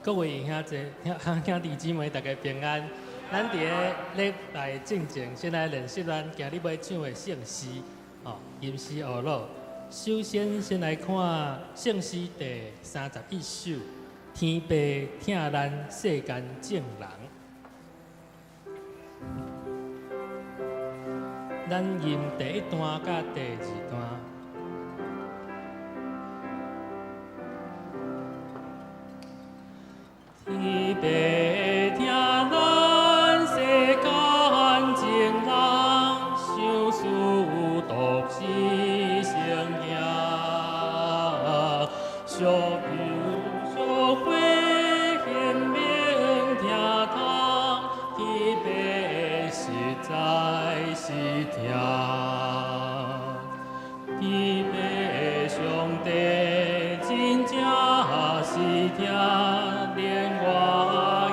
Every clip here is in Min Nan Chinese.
各位兄弟兄弟姊妹，大家平安。咱佇咧禮拜進前，先來練習咱今日欲唱的聖詩，哦，吟詩學魯。首先，先來看聖詩第31首，天父疼咱世間眾人。咱吟第一段佮第二段。天父疼咱世間眾人，相思獨是生命，惜油惜火顯明疼痛，天父實在是疼。天父上帝真正是疼，連我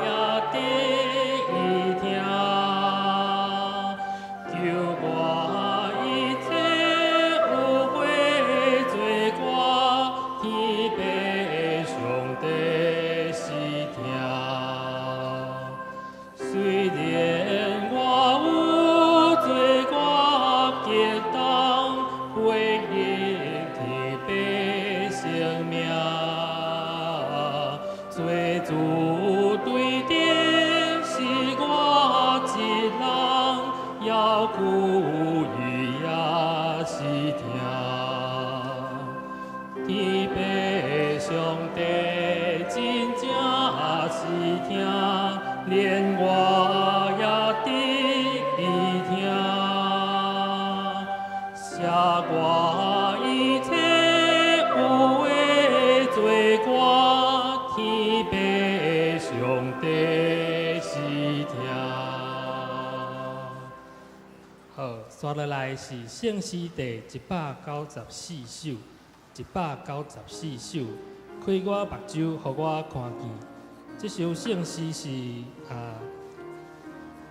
也得伊疼，救我一切有悔罪過，天父上帝是疼。雖然我有罪過極重，背逆天父生命，做主對的是我一人，猶久伊也是疼。天父上帝真正是疼，連我也得伊疼，赦我一切有的罪過，天父上帝是疼。好，紲落來是聖詩第194首，194首，開我目睭，予我看見。這首聖詩是啊，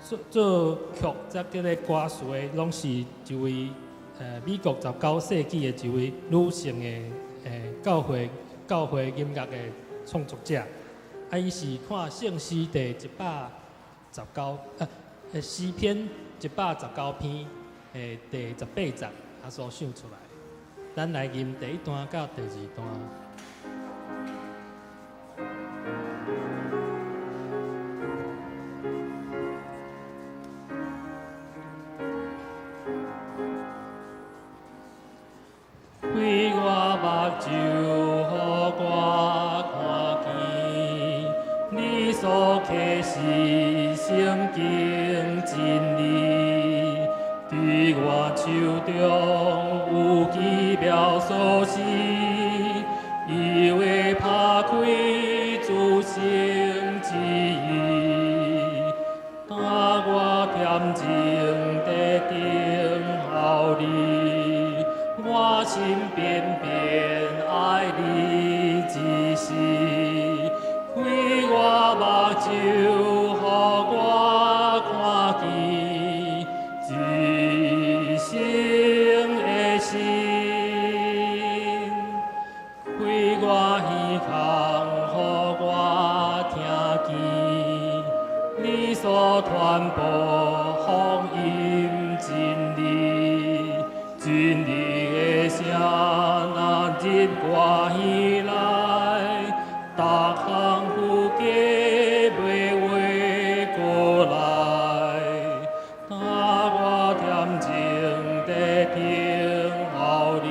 做作曲才叫做歌詞的，攏是一位美國19世紀的一位女性的教會音樂的創作者。啊，伊是看聖詩第119詩篇119篇的第18節啊所想出來。咱來吟第一段佮第二段。開我目睭，予我看見，你所啟示聖經真理，佇我手中有奇妙鎖匙，伊話拍開諸聖旨意，當我恬靜地等候你，我心偏偏愛你之時，開我目睭，予我看見一生的神，開我耳孔，予我聽見你所傳播福音真理，真理的聲若入我耳內，逐項符格袂話過來。當我恬靜地等候你，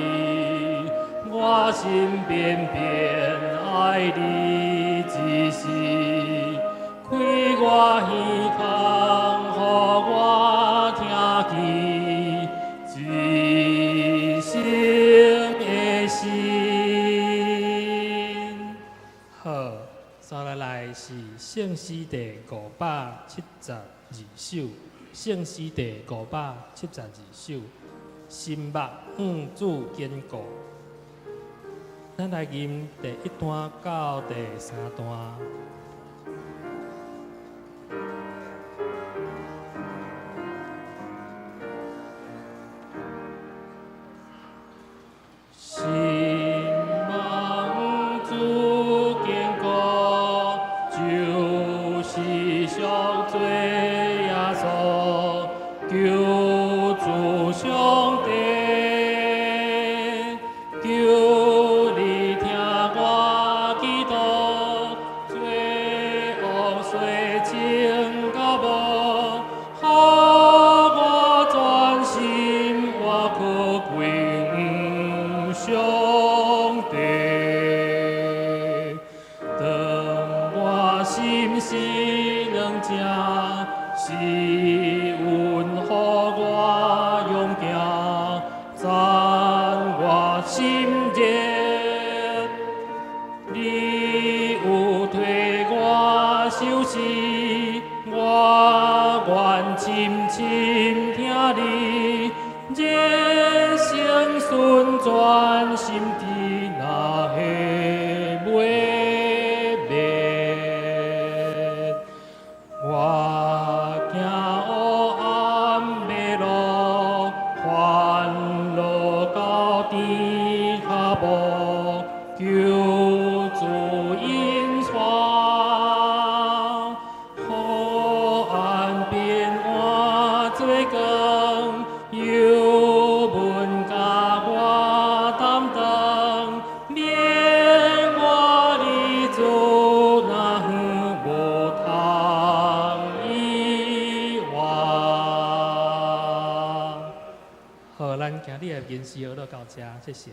我心偏偏愛你之時，開我耳孔，予我聽見一生的神。好，紲落來是聖詩第572首，聖詩第572首，心目向主堅固。咱來吟第一段到第三段。心望主堅固，心是軟正，施恩予我勇行，讚我心熱。你有替我受死，我願深深疼你，熱誠順全心志，若會袂滅。我行黑暗的路，煩惱到天跤步，求主引帶，河岸邊換做光，油溫共我擔當，免我離主若遠，無通遺忘。好，咱今日的吟詩學就到這，謝謝。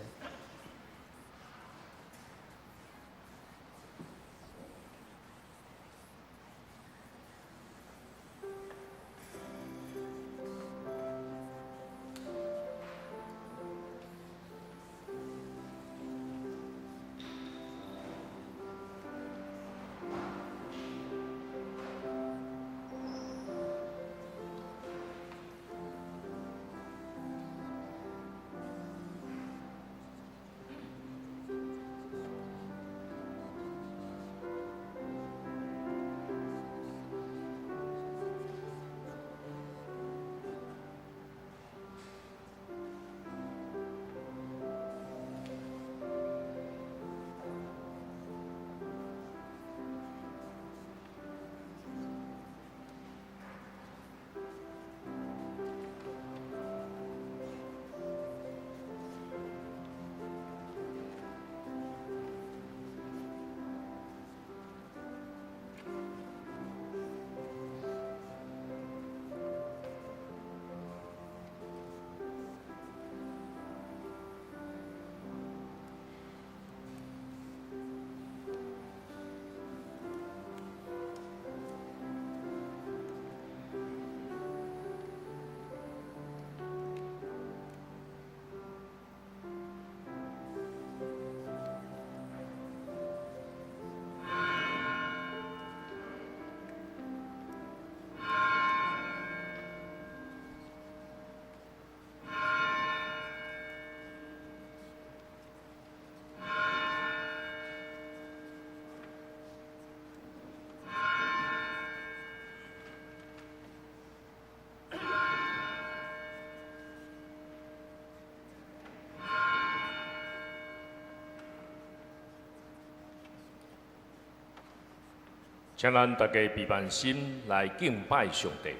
請咱大家閉慢心來敬拜上帝。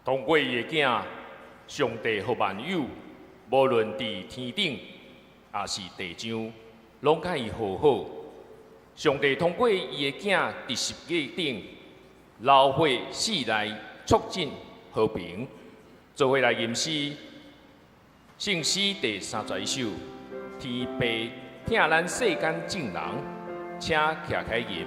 通過伊的囝，上帝予萬有，無論佇天頂，抑是地上，攏佮伊和好。上帝通過伊的囝佇十架頂流血死來促進和平。做伙來吟詩，聖詩第31首，天父疼咱世間眾人，請徛起吟。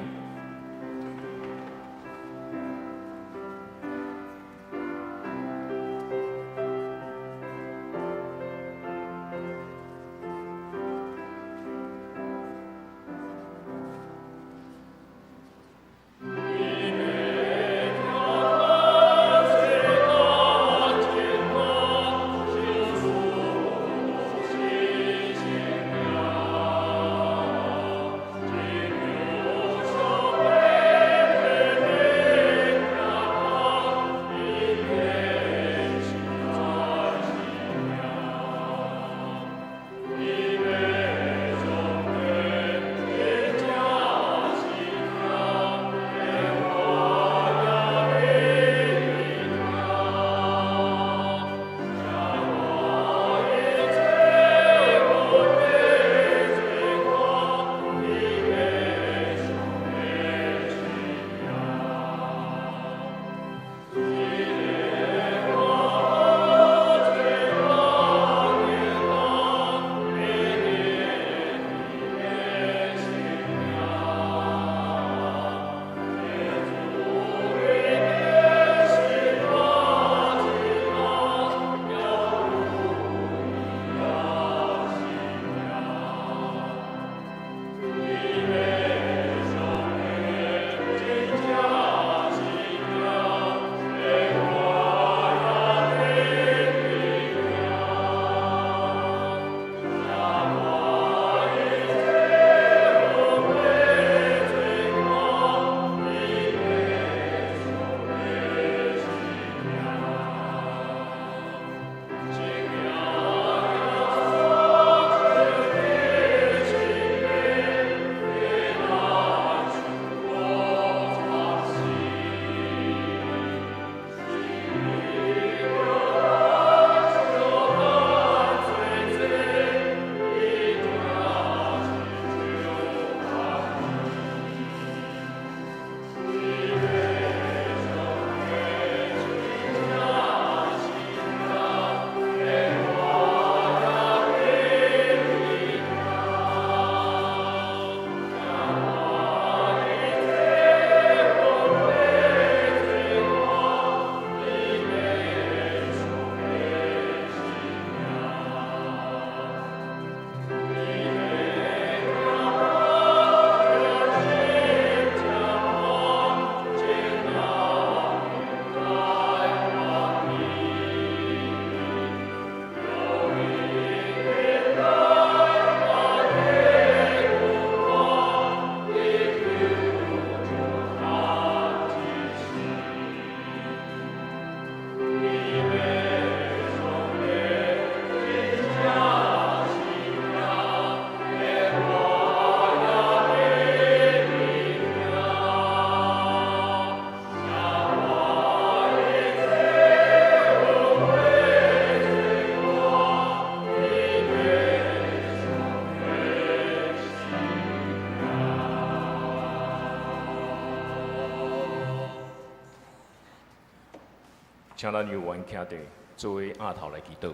請咱有緣徛佇做伙額頭來祈禱。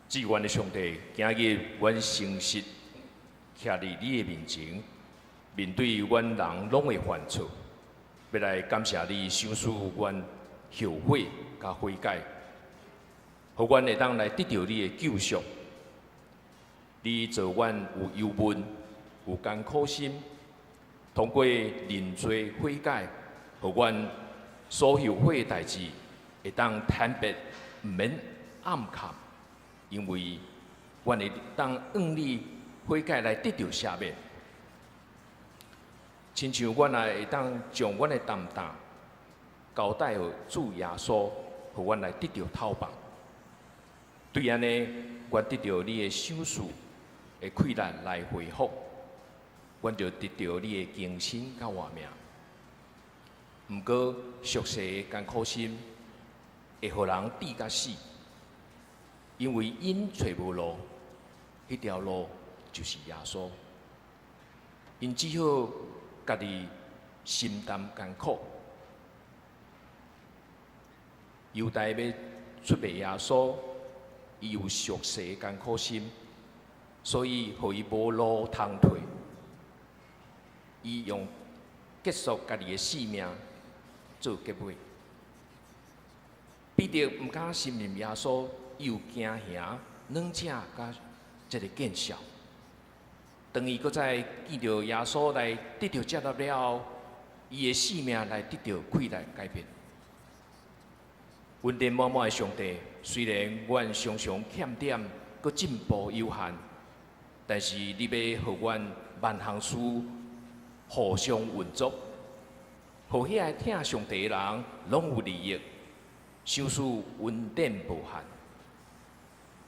至懸的上帝，今日阮誠實徛佇你的面前，面對阮人攏會犯錯，欲來感謝你賞賜阮後悔佮悔改，予阮會當來得著你的救贖。你造阮有憂悶、有艱苦心，通過認罪悔改，予阮所後悔的代誌會當坦白，毋免掩藏，因為阮會當向你悔改來得著赦免。親像阮也會當將阮的擔擔交代予主耶穌，予阮來得著透放。對按呢，阮得著你的賞賜的氣力來恢復，阮就得著你的更新佮活命。毋過屬世的艱苦心會予人致甲死，因為𪜶揣無路，彼條路就是耶穌。𪜶只好家己承擔艱苦。猶大欲出賣耶穌，伊有屬世的艱苦心，所以予伊無路通退。伊用結束家己的性命做結尾。彼得毋敢承認耶穌，伊有驚嚇、軟者佮這个見笑。當伊閣再見著耶穌來得著接納了後，伊的性命來得著氣力改變。恩典滿滿的上帝，雖然阮常常欠點，閣進步有限，但是你欲予阮萬項事互相運作，予遐个疼上帝的人攏有利益，賞賜恩典無限。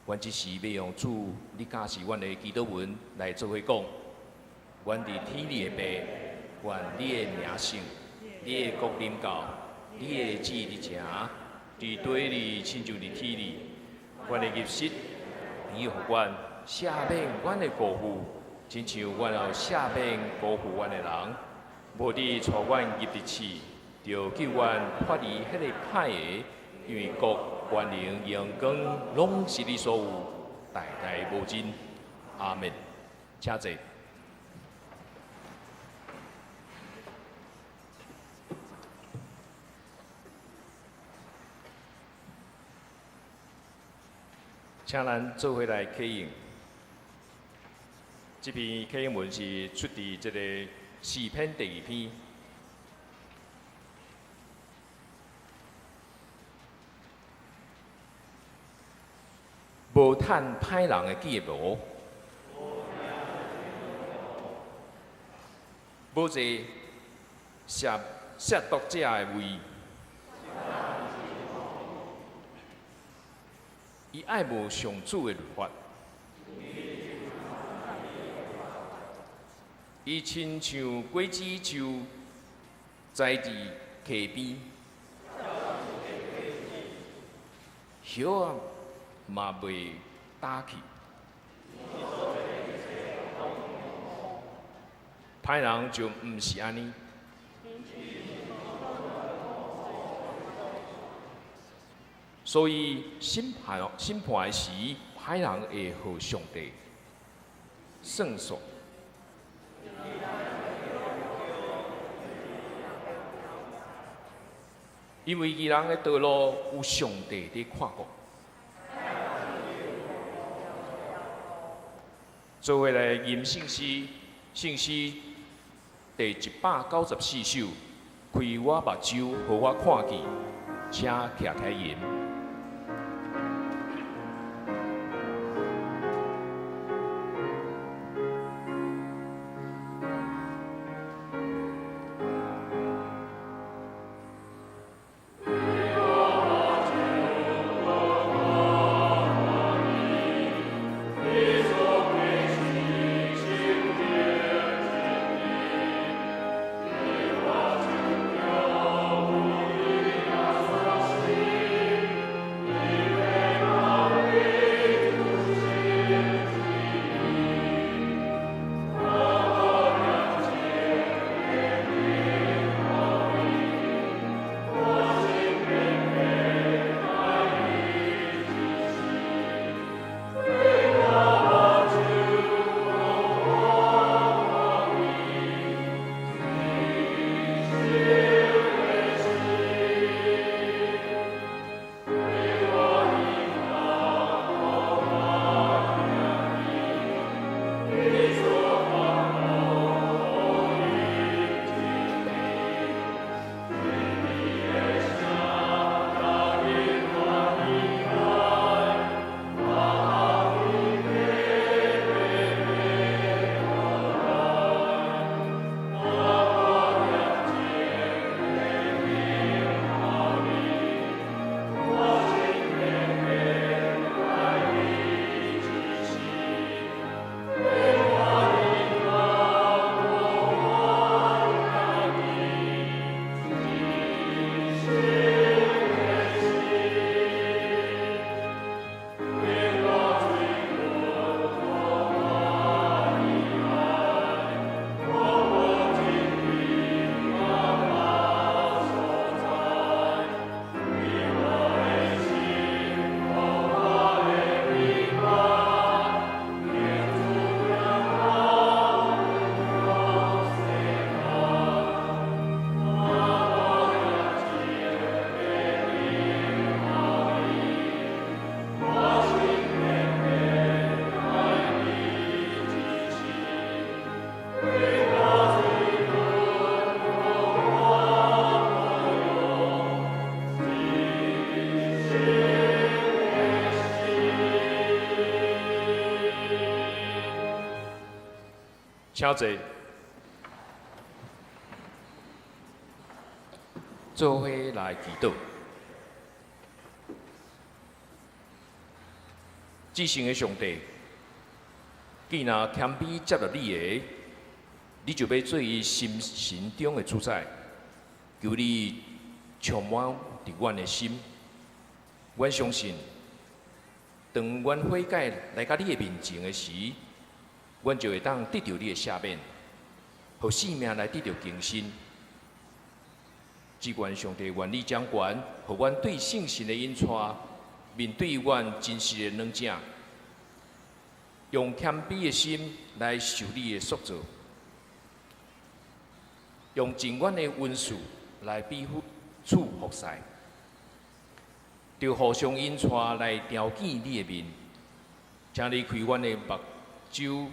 阮這時欲用主，你教示阮的祈禱文來做伙講。阮佇天裡的父，願你的名聖，你的國臨到，你的旨意成，佇地裡親像佇天裡。阮的入食，你予阮赦免阮的過負，親像阮也有赦免辜負阮的人。無得帶阮入佇試，著救阮脫離彼個歹的，因為國、權能、榮光，攏是你所有，代代無盡。阿們。請坐。請咱做伙來啟應。這篇啟應文是出佇這個詩篇第二篇。無趁歹人的計謀，無坐褻瀆者的位。伊愛慕上主的律法，伊親像果子樹栽佇溪邊，葉仔嘛袂焦去。歹人就毋是按呢。所以審判的時，歹人會予上帝算數。因為義人的道路有上帝佇看顧。做伙來吟聖詩，聖詩第194首，開我目睭，予我看見，請徛起來吟。請坐。做伙來祈禱。至聖的上帝，既若謙卑接納你的，你就欲做伊心神中的主宰。求你充滿佇阮的心。阮相信，當阮悔改來到你的面前的時，阮就會當得著你的赦免，予生命來得著更新。至懸上帝，願你掌權，予阮對聖神的引帶，面對阮真實的軟弱，用謙卑的心來受你的塑造，用盡阮的恩賜來彼此服侍，著互相引帶來朝見你的面。請你開阮的目睭，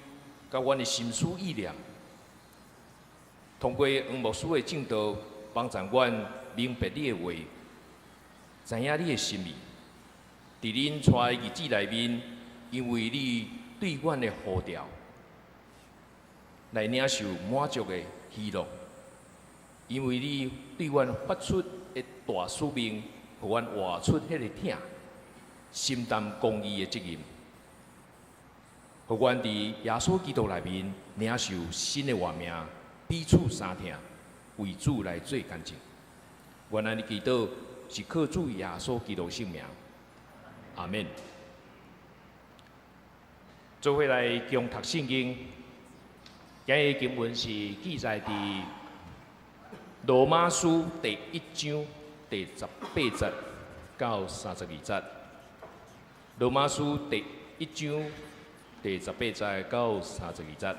佮阮的心思意念，通過黃牧師的證道，幫助阮明白你的話，知影你的心意。佇你引帶的日子內面，因為你對阮的呼召，來領受滿足的喜樂。因為你對阮發出的大使命，予阮活出彼个疼，承擔公義的責任，予阮佇耶穌基督內面領受新的活命，彼此相疼，為主來做見證。阮按呢祈禱是靠主耶穌基督聖名，阿們。做伙來共讀聖經，今日經文是記載佇羅馬書第一章第十八節到三十二節。羅馬書第一章第十八節到三十二節，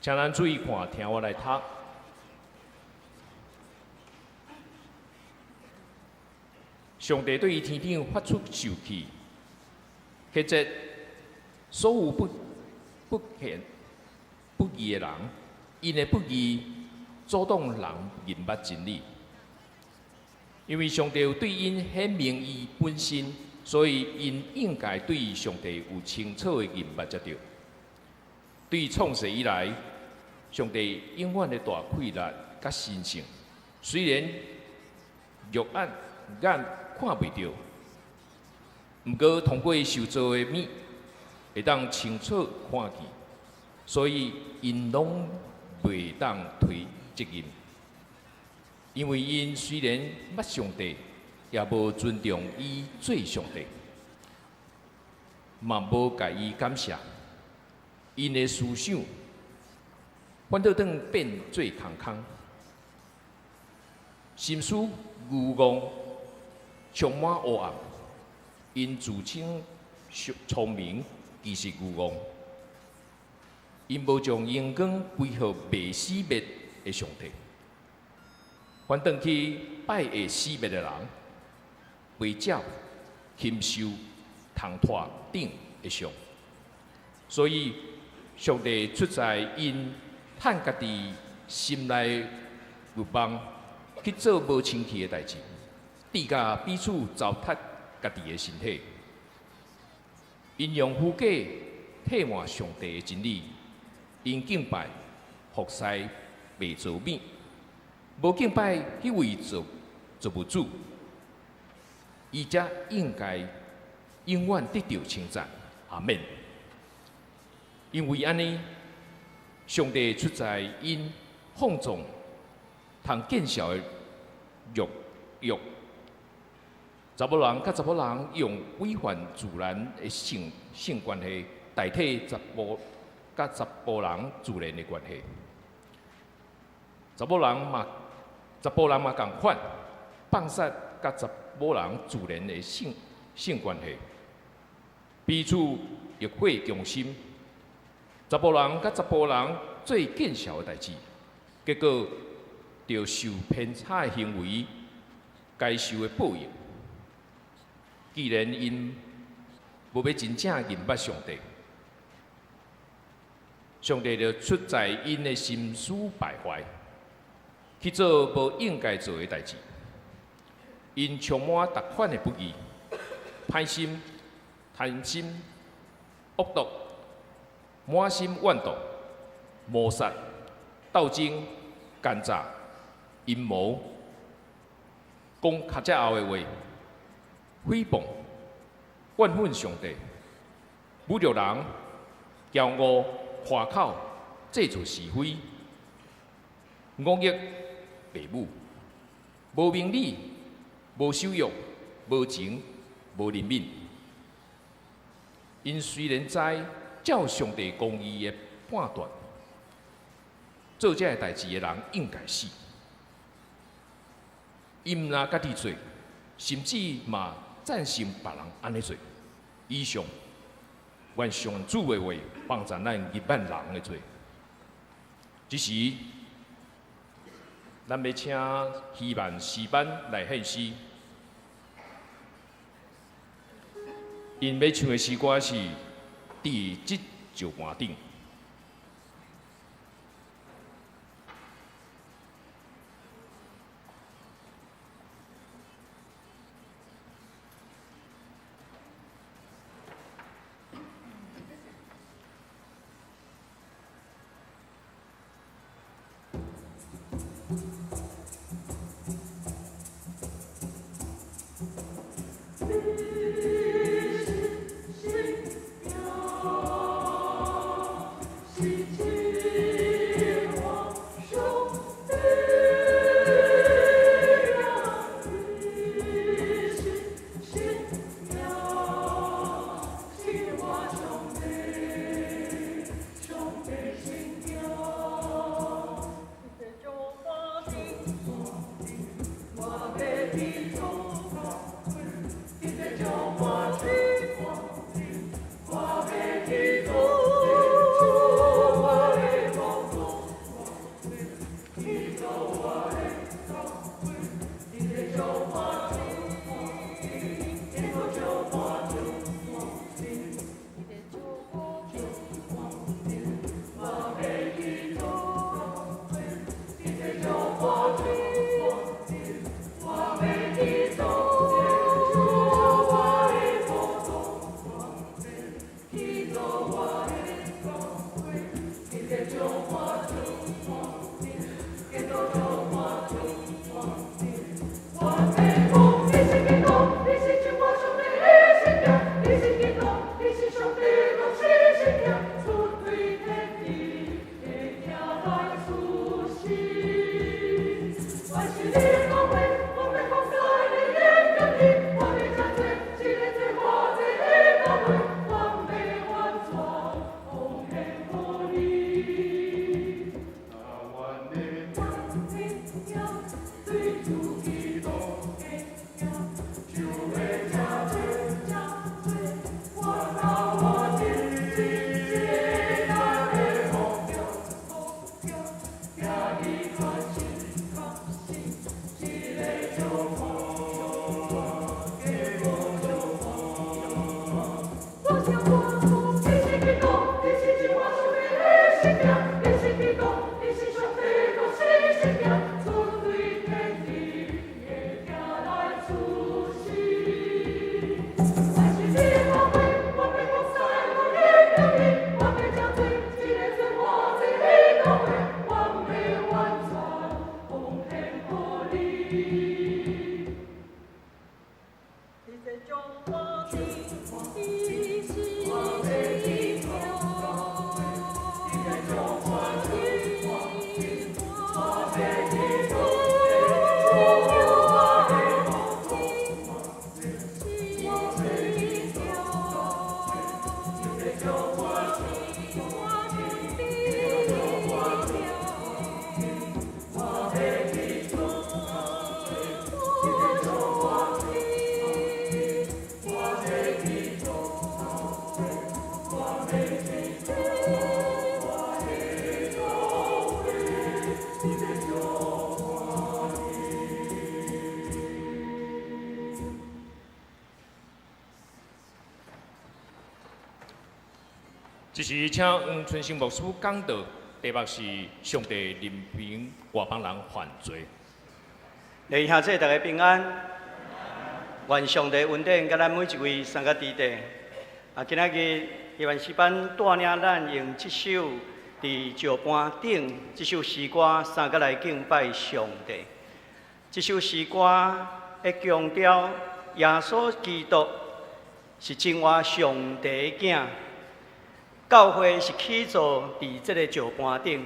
請咱注意看，聽我來讀。上帝對天頂發出受氣，譴責所有不不虔不義的人，𪜶的不義阻擋人認捌真理。因為上帝有對𪜶顯明伊本身，所以𪜶應該對上帝有清楚的認捌才對。對創世以來，上帝永遠的大氣力佮神性，雖然肉眼眼看袂著，毋過通過受造的物，會當清楚看見，所以𪜶攏袂當推責任。因為𪜶雖然捌上帝，也無尊重伊做上帝，嘛無共伊感謝。𪜶的思想反倒轉變做空空，心思愚戇，充滿黑暗。𪜶自稱聰明，其實愚戇。𪜶無將榮光歸予袂死滅的上帝，反轉去拜會死滅的人、飛鳥、禽獸、蟲豸等的像。所以上帝出在𪜶趁家己心內欲望去做無清氣的代誌，致甲彼此糟蹋家己的身體。𪜶用虛假替換上帝的真理，𪜶敬拜服侍袂造物，無敬拜彼位造造物主，伊才應該永遠得著稱讚。阿們。因為按呢，上帝出在𪜶放縱通見笑的肉欲，查某人佮查某人用違反自然的性性關係代替查埔佮查埔人自然的關係。查某人嘛，查埔人嘛仝款，放殺佮查某人自然的性性關係，彼此欲火攻心。查埔人佮查埔人做見笑的代誌，結果著受偏差的行為，該受的報應。既然𪜶無欲真正認捌上帝，上帝就出在𪜶的心思敗壞，去做無應該做的代誌。𪜶充滿逐款的不義、歹心、貪心、惡毒、滿心怨毒、謀殺、鬥爭、奸詐、陰謀、講跤脊後的話、誹謗、怨恨上帝、侮辱人、驕傲、誇口、製造是非、忤逆父母、無明理、無守約、無情、無憐憫。𪜶雖然知照上帝公義的判斷，做這个代誌的人應該死。𪜶毋但家己做，甚至嘛贊成別人按呢做。以上，願上主的話幫助咱入萬人的罪。這時，咱欲請希望詩班來獻詩。𪜶欲唱的詩歌是《佇這石盤頂》。這時請黃春生牧師講道，題目是上帝憐憫外邦人犯罪。弟兄姊妹大家平安。願上帝恩典佮咱每一位三個弟弟。啊，今仔日希望詩班帶領咱用這首佇石盤頂這首詩歌，三個來敬拜上帝。這首詩歌會強調耶穌基督是真活上帝的囝，教會是起造佇這個石盤頂。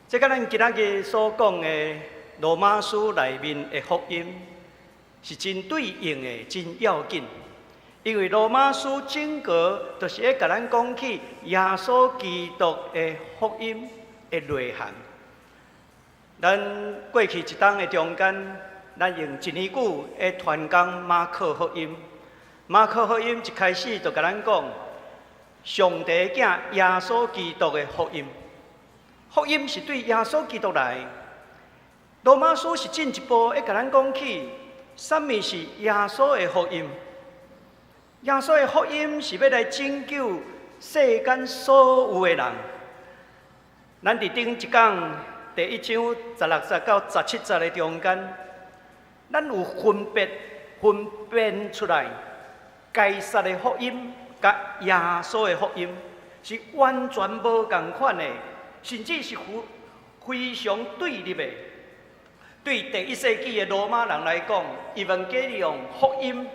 這佮咱今仔日所講的羅馬書內面的福音是真對應的，真要緊。因為羅馬書整個就是咧共咱講起耶穌基督的福音的內涵。咱過去一冬的中間，咱用一年久咧傳講馬可福音。馬可福音一開始就共咱講，上帝囝耶穌基督的福音。福音是對耶穌基督來。羅馬書是進一步會共咱講起，啥物是耶穌的福音？耶穌的福音是欲來拯救世間所有的人。咱佇頂一講第一章十六節到十七節的中間，咱有分別分辨出來，該撒的福音佮耶穌的福音是完全無仝款的，甚至是非常對立的。對第一世紀的羅馬人來講，ευαγγέλιον 福音，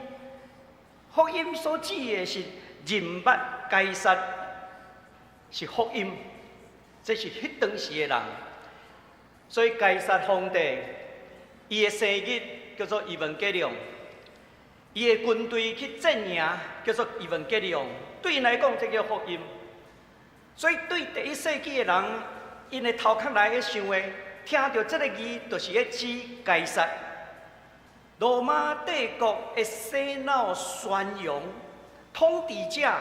福音所指的是人物該撒是福音，這是彼當時的人。所以該撒皇帝，伊的生日叫做ευαγγέλιον，伊的軍隊去戰贏叫做ευαγγέλιον，對𪜶來講，這叫福音。所以對第一世紀的人，𪜶的頭殼內咧想的，聽著這个字，就是咧指該撒。羅馬帝國的洗腦宣揚，統治者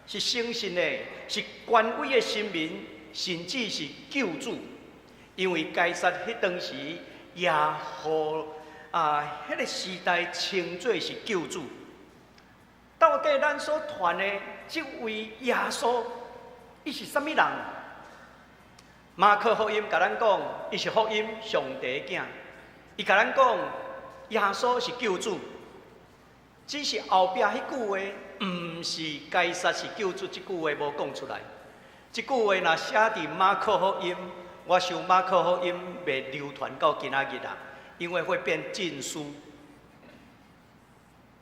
是相信的，是權威的神明，甚至是救主。因為該撒彼當時也予啊，彼个時代稱做是救主。到底咱所傳的這位耶穌，伊是啥物人？馬可福音共咱講，伊是福音上帝囝。伊共咱講，耶穌是救主。只是後壁彼句話，毋是該撒是救主，這句話無講出來。這句話若寫佇馬可福音，我想馬可福音袂流傳到今仔日啦，因為會變禁書。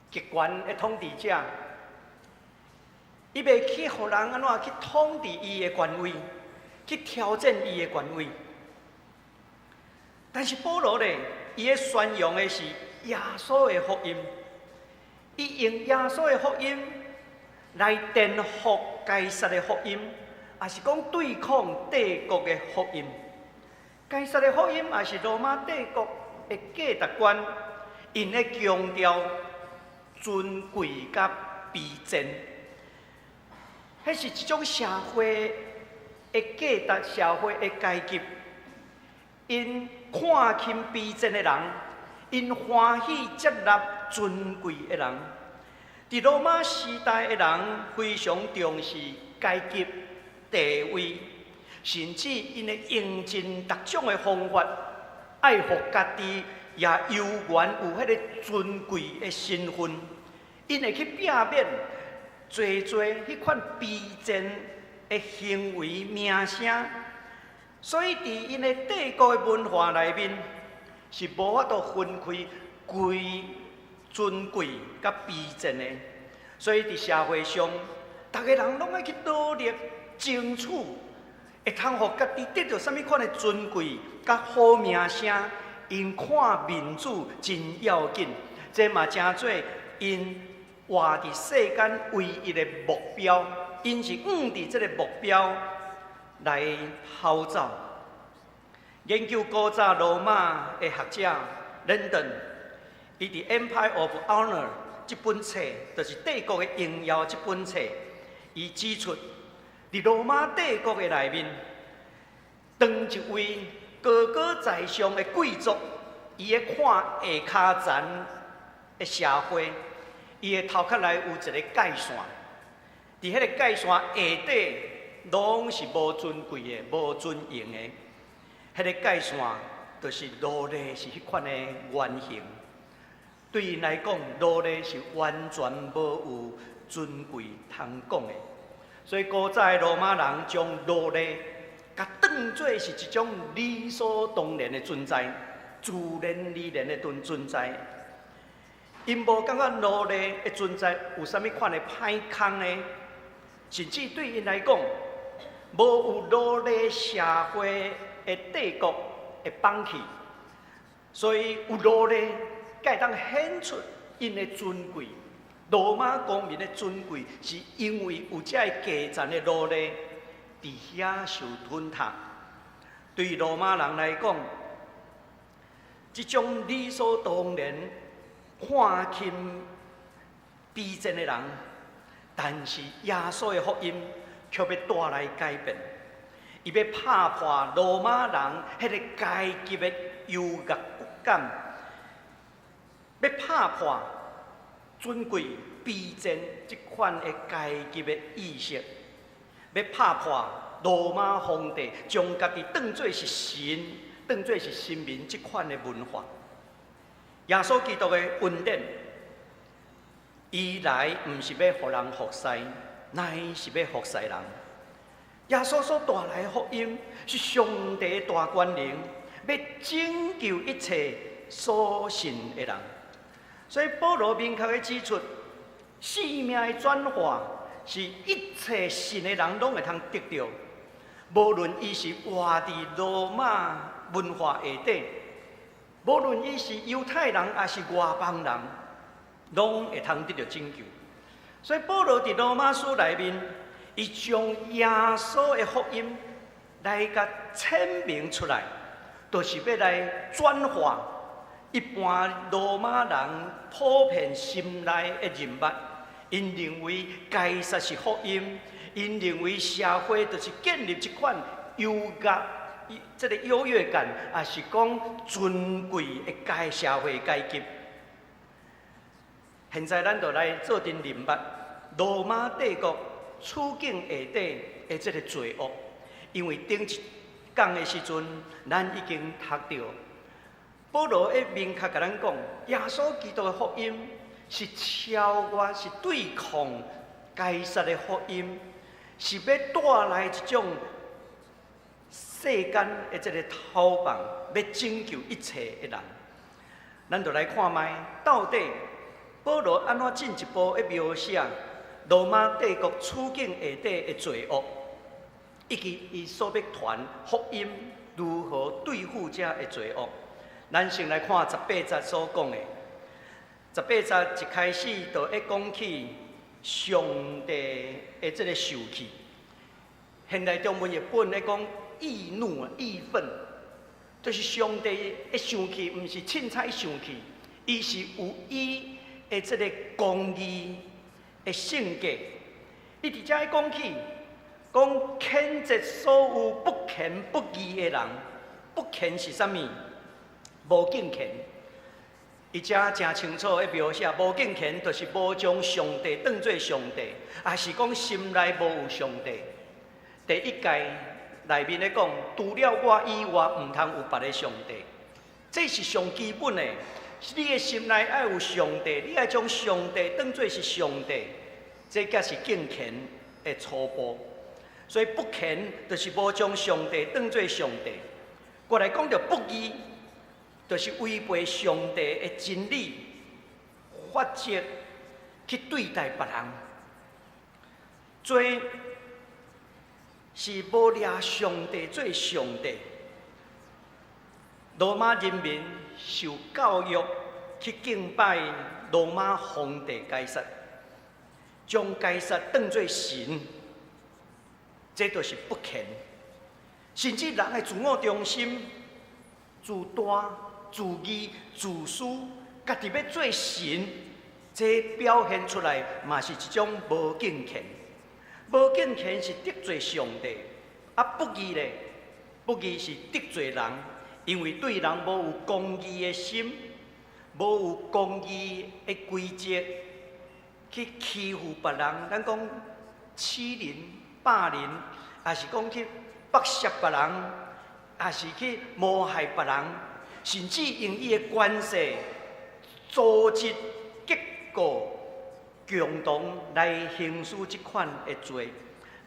極權的統治者，伊袂去予人按怎去統治伊的權威，去挑戰伊的權威。但是保羅咧，伊咧宣揚的是耶穌的福音，伊用耶穌的福音來顛覆該撒的福音，也是講對抗帝國的福音。該撒的福音也是羅馬帝國的價值觀，𪜶咧強調尊貴佮卑賤，彼是一種社會的價值、社會的階級。𪜶看輕卑賤的人，𪜶歡喜接納尊貴的人。佇羅馬時代的人非常重視階級地位，甚至𪜶會用盡各種的方法，愛予家己也猶原有彼个尊貴的身份。𪜶會去避免濟濟彼款卑賤的行為名聲，所以佇𪜶的帝國的文化內面，是無法度分開貴尊貴佮卑賤的。所以佇社會上，逐个人攏愛去努力爭取，會通予家己得著啥物款的尊貴佮好名聲，𪜶看面子真要緊，這嘛成做𪜶活佇世間唯一的目標，𪜶是向佇這个目標來跑走。研究古早羅馬的學者 Langdon，伊佇《Empire of Honor》這本冊，就是帝國的榮耀這本冊，伊指出，佇羅馬帝國的內面，當一位高高在上的貴族，伊咧看下跤層的社會，伊的頭殼內有一个界線，佇彼个界線下底，攏是無尊貴的、無尊榮的。彼个界線就是奴隸是彼款的原型。對𪜶來講，奴隸是完全無有尊貴通講的。所以古早的羅馬人將奴隸共當做是一種理所當然的存在，自然而然的存在。𪜶無感覺奴隸的存在有啥物款的歹康呢？甚至對𪜶來講，無有奴隸社會的帝國會崩去，所以有奴隸，才會當顯出𪜶的尊貴。羅馬公民的尊貴，是因為有這个低層的奴隸佇遐受吞塔。對羅馬人來講，這種理所當然看輕卑賤的人，但是耶穌的福音卻欲帶來改變，伊欲拍破羅馬人彼个階級的優越感，欲拍破尊貴卑賤這款的階級的意識，欲拍破羅馬皇帝將家己當做是神、當做是神明這款的文化。耶穌基督的恩典，伊來毋是欲予人服侍，乃是欲服侍人。耶穌所帶來的福音是上帝的大權能，欲拯救一切所信的人。所以保羅明確的指出，生命的轉化是一切信的人攏會通得著，無論伊是活佇羅馬文化下底，無論伊是猶太人抑是外邦人，攏會通得著拯救。所以保羅佇羅馬書內面，伊將耶穌的福音來共闡明出來，就是欲來轉化一般羅馬人普遍心內的認捌。𪜶認為該撒是福音，𪜶認為社會就是建立這款優越、這个優越感，抑是講尊貴的階社會階級。現在咱就來做陣認捌羅馬帝國處境下底的這个罪惡，因為頂一講的時陣，咱已經讀著保羅會明確共咱講，耶穌基督的福音是超越，是對抗該撒的福音，是欲帶來一種世間的這个頭棒，欲拯救一切的人。咱就來看覓，到底保羅按怎進一步的描寫羅馬帝國處境下底的罪惡，以及伊所欲傳福音如何對付這个罪惡。咱先來看十八節所講的。十八節一開始就會講起上帝的這个受氣。現代中文譯本咧講義怒啊，義憤，就是上帝的生氣，毋是凊彩生氣，伊是有伊的這个公義的性格。伊佇遮講起，講譴責所有不虔不義的人，不虔是啥物？無敬虔。伊遮誠清楚的描寫，無敬虔就是無將上帝當做上帝，抑是講心內無有上帝。第一誡內面咧講，除了我以外，毋通有別个上帝。這是上基本的，你的心內愛有上帝，你愛將上帝當做是上帝，這才是敬虔的初步。所以不虔就是無將上帝當做上帝。過來講著不義，就是違背上帝的真理、法則去對待別人。罪是無掠上帝做上帝。羅馬人民受教育去敬拜羅馬皇帝該撒，將該撒當做神，這就是不虔。甚至人的自我中心、自大、自義、自私，家己欲做神，這表現出來嘛是一種無敬虔。無敬虔是得罪上帝，啊不義咧，不義是得罪人，因為對人無有公義的心，無有公義的規則去欺負別人。咱講欺凌、霸凌，抑是講去剝削別人，抑是去謀害別人，甚至用伊的權勢組織結構共同來行使這款的罪。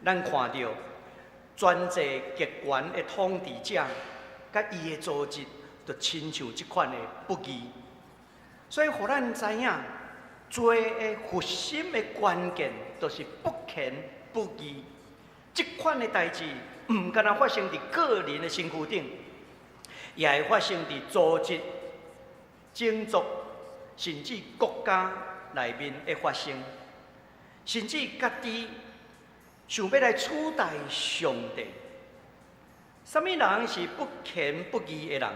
咱看著專制極權的統治者，佮伊的組織，就親像這款的不義。所以，予咱知影，罪的核心的關鍵，就是不虔不義。這款的代誌，毋干焦發生佇個人的身軀頂，也會發生佇組織、種族，甚至國家內面會發生，甚至家己想欲來取代上帝。啥物人是不虔不義的人？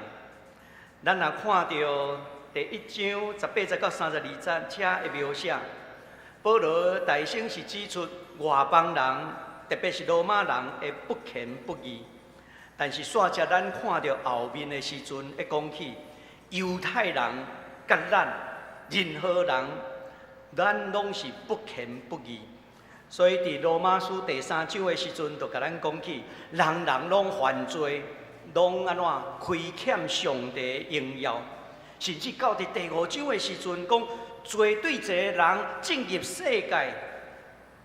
咱若看著第一章18節到32節遮的描寫，保羅大先是指出外邦人，特別是羅馬人的不虔不義。但是煞接咱看著後面的時陣，會講起猶太人佮咱任何人，咱攏是不虔不義。所以佇羅馬書第三章的時陣，就共咱講起，人人攏犯罪，攏按怎虧欠上帝榮耀。甚至到佇第五章的時陣，講罪對一個人進入世界，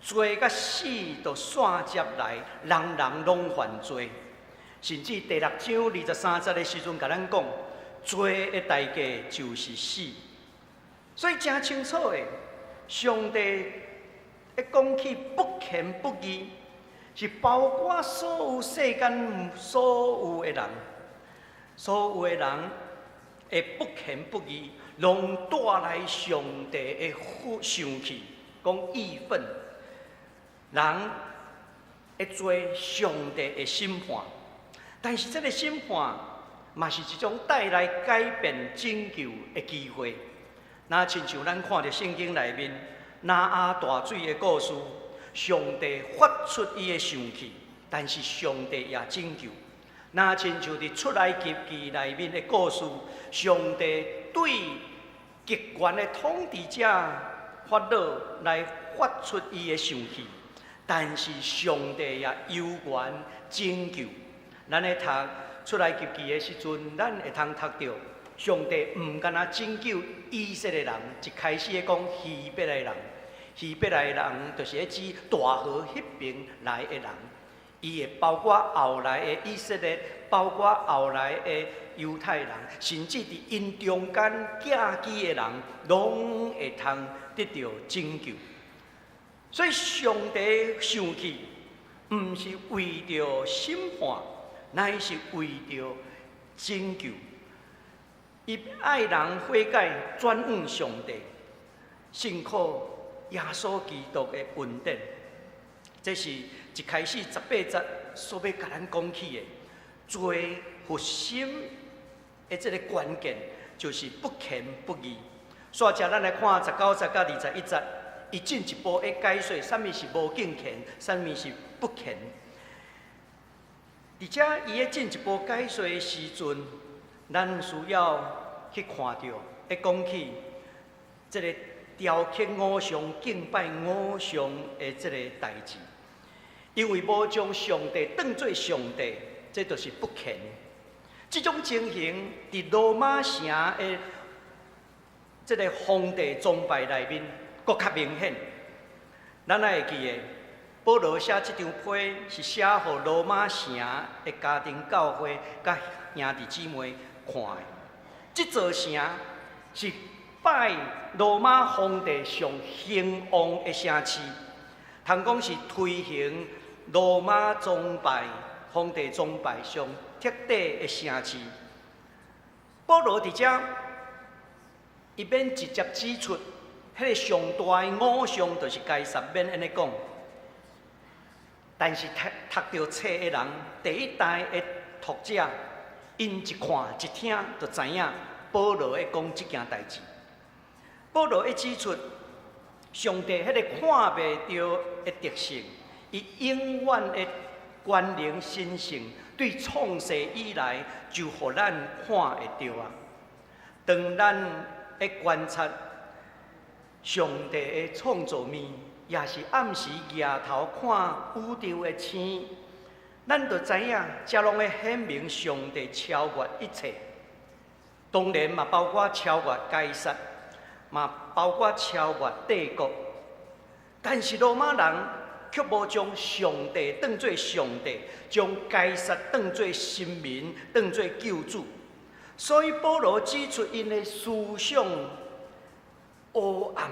罪佮死就紲接來，人人攏犯罪。甚至第六章23節的時陣，共咱講，罪的代價就是死。所以誠清楚的，上帝一講起不虔不義，是包括所有世間所有的人，所有的人的不虔不義，攏帶來上帝的生氣，講義憤。人會做上帝的審判，但是這个審判嘛是一種帶來改變拯救的機會。若親像咱看著聖經內面挪亞大水的故事，上帝發出伊的生氣，但是上帝也拯救。若親像佇出埃及記內面的故事，上帝對極權的統治者法老來發出伊的生氣，但是上帝也有權拯救。咱咧讀出埃及記的時陣，咱會通讀著上帝毋干焦拯救以色列人，一開始咧講希伯來人，希伯來人就是咧指大河彼邊來的人，伊會包括後來的以色列，包括後來的猶太人，甚至佇𪜶中間寄居的人，攏會通得著拯救。所以上帝生氣，毋是為著審判，乃是為著拯救。伊愛人悔改，轉向上帝，信靠耶穌基督的恩典。這是一開始十八節所欲共咱講起的罪核心的這个關鍵，就是不虔不義。煞接咱來看19節到21節，伊進一步的解說，啥物是無敬虔，啥物是不虔。佇遮伊咧進一步解說的時陣，咱需要去看著，咧講起這个雕刻偶像、敬拜偶像的這个代誌。因為無將上帝當做上帝，這就是不虔。這種情形佇羅馬城的這个皇帝崇拜內面，閣較明顯。咱還會記得，保羅寫這張批是寫予羅馬城的家庭教會佮兄弟姊妹看的。這座城是拜羅馬皇帝上興旺的城市，通講是推行羅馬崇拜、皇帝崇拜上徹底的城市。保羅佇遮，伊免直接指出，彼个上大的偶像就是該撒，免按呢講。但是讀讀著冊的人，第一代的讀者，𪜶一看一聽就知影保羅咧講這件代誌。保羅咧指出，上帝彼个看袂著的特性，伊永遠的權能神性，對創世以來就予咱看會著啊。當咱咧觀察上帝的創造物，也是暗時舉頭看宇宙的星，咱就知影，這攏咧顯明上帝超越一切。當然嘛，包括超越該撒。嘛包括超越帝國。但是羅馬人卻無將上帝當做上帝，將該撒當做神明，當做救主。所以保羅指出𪜶的思想黑暗，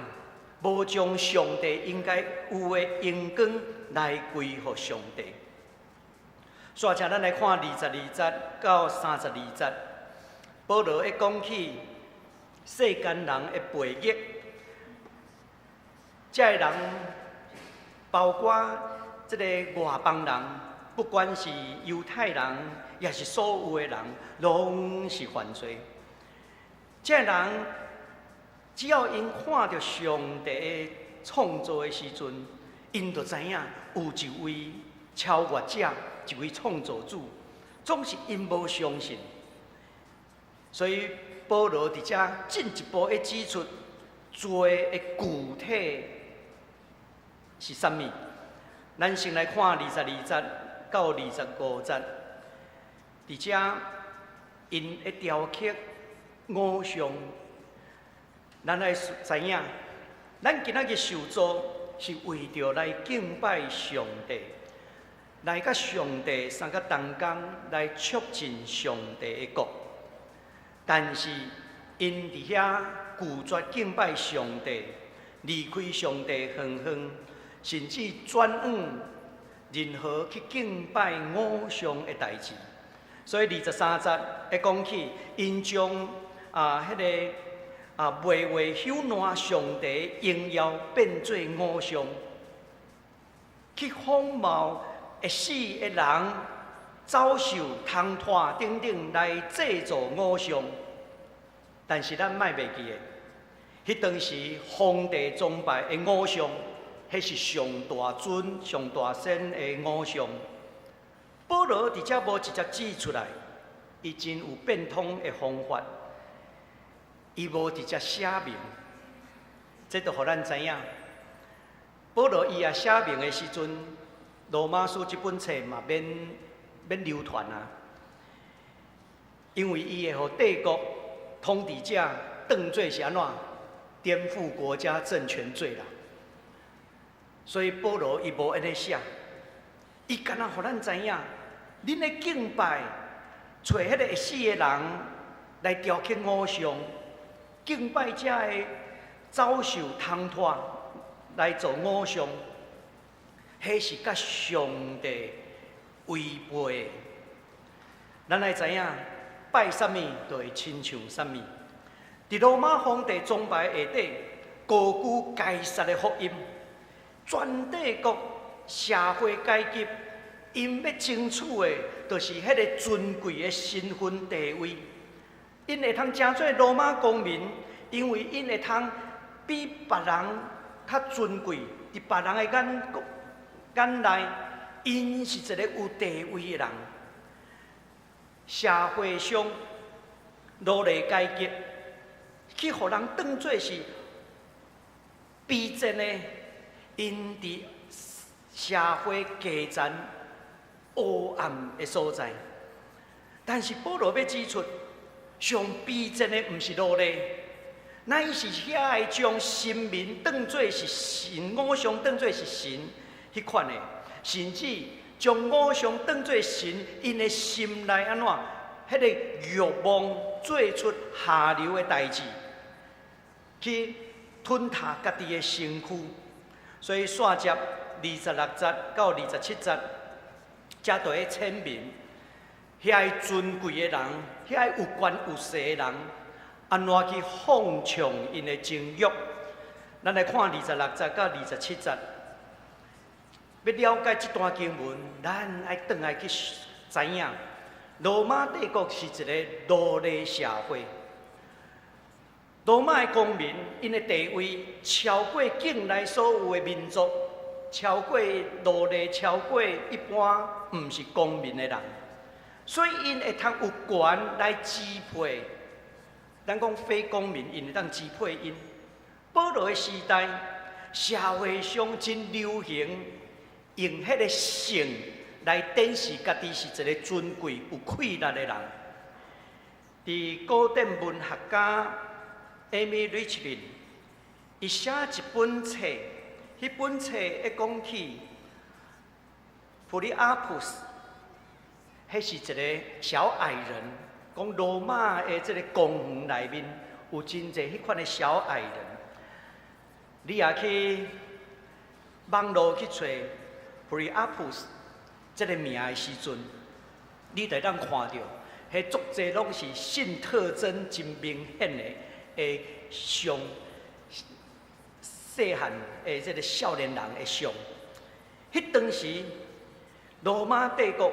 無將上帝應該有的榮光來歸予上帝。煞請咱來看22節到32節，保羅會講起世間人的背逆，這个人包括這个外邦人，不管是猶太人，抑是所有的人，攏是犯罪。這个人只要𪜶看著上帝創造的時陣，𪜶就知影有一位超越者，一位創造主，總是𪜶無相信。所以保羅佇遮進一步的指出罪的具體是啥物。咱先來看22節到25節，佇遮𪜶會雕刻偶像。咱愛知影，咱今仔日受造是為著來敬拜上帝，來佮上帝相佮同工，來促進上帝的國。但是𪜶佇遐拒絕敬拜上帝，離開上帝遠遠，甚至轉往任何去敬拜偶像的代誌。所以23節會講起，𪜶將啊彼个袂為朽爛上帝榮耀變做偶像，去仿冒會死的人、走獸、蟲豸等等來製造偶像。但是咱莫袂記得，彼當時皇帝崇拜的偶像，彼是上大尊、上大仙的偶像。保羅佇遮無直接指出來，伊真有變通的方法，伊無直接寫明，這就予咱知影。保羅伊也寫明的時陣，羅馬書這本冊嘛免免流傳啊，因為伊會予帝國統治者當做是按怎顛覆國家政權罪啦。所以保羅伊無按呢寫，伊敢若予咱知影，恁咧敬拜，揣彼个會死的人來雕刻偶像，敬拜遮个走獸蟲豸來做偶像，彼是佮上帝違背的。咱愛知影，拜啥物就會親像啥物。佇羅馬皇帝崇拜下底，高舉該撒的福音，全帝國社會階級，𪜶欲爭取的，就是彼个尊貴的身份地位。𪜶會通成做羅馬公民，因為𪜶會通比別人較尊貴，佇別人的眼內，𪜶是一个有地位的人。社會上奴隸階級去予人當做是卑賤的，𪜶佇社會低層黑暗的所在。但是保羅欲指出，上卑賤的毋是奴隸，乃是遐个將神明當做是神，偶像當做是神彼款的，甚至將偶像當做神，𪜶的心內按怎？彼个欲望做出下流的代誌，去吞噬家己的身軀。所以煞接26節到27節，才就會闡明遐个尊貴的人，遐个有權有勢的人，按怎去放縱𪜶的情欲。咱來看26節到27節，欲了解這段經文，咱愛轉來去知影，羅馬帝國是一个奴隸社會。羅馬的公民，𪜶的地位超過境內所有的民族，超過奴隸，超過一般毋是公民的人，所以𪜶會通有權來支配。咱講非公民，𪜶會當支配𪜶。保羅的時代，社會上真流行用彼个姓來展示家己是一个尊貴有氣力的人。佇古典文學家 Amy Richlin，伊寫一本冊，彼本冊會講起普里阿普斯，彼是一个小矮人。講羅馬的這个公園內面有真濟彼款的小矮人。你若去網路去揣普里阿普斯這个名的時陣，你就會當看著，彼足濟攏是性特徵真明顯的像。細漢的這个少年人的像，彼當時羅馬帝國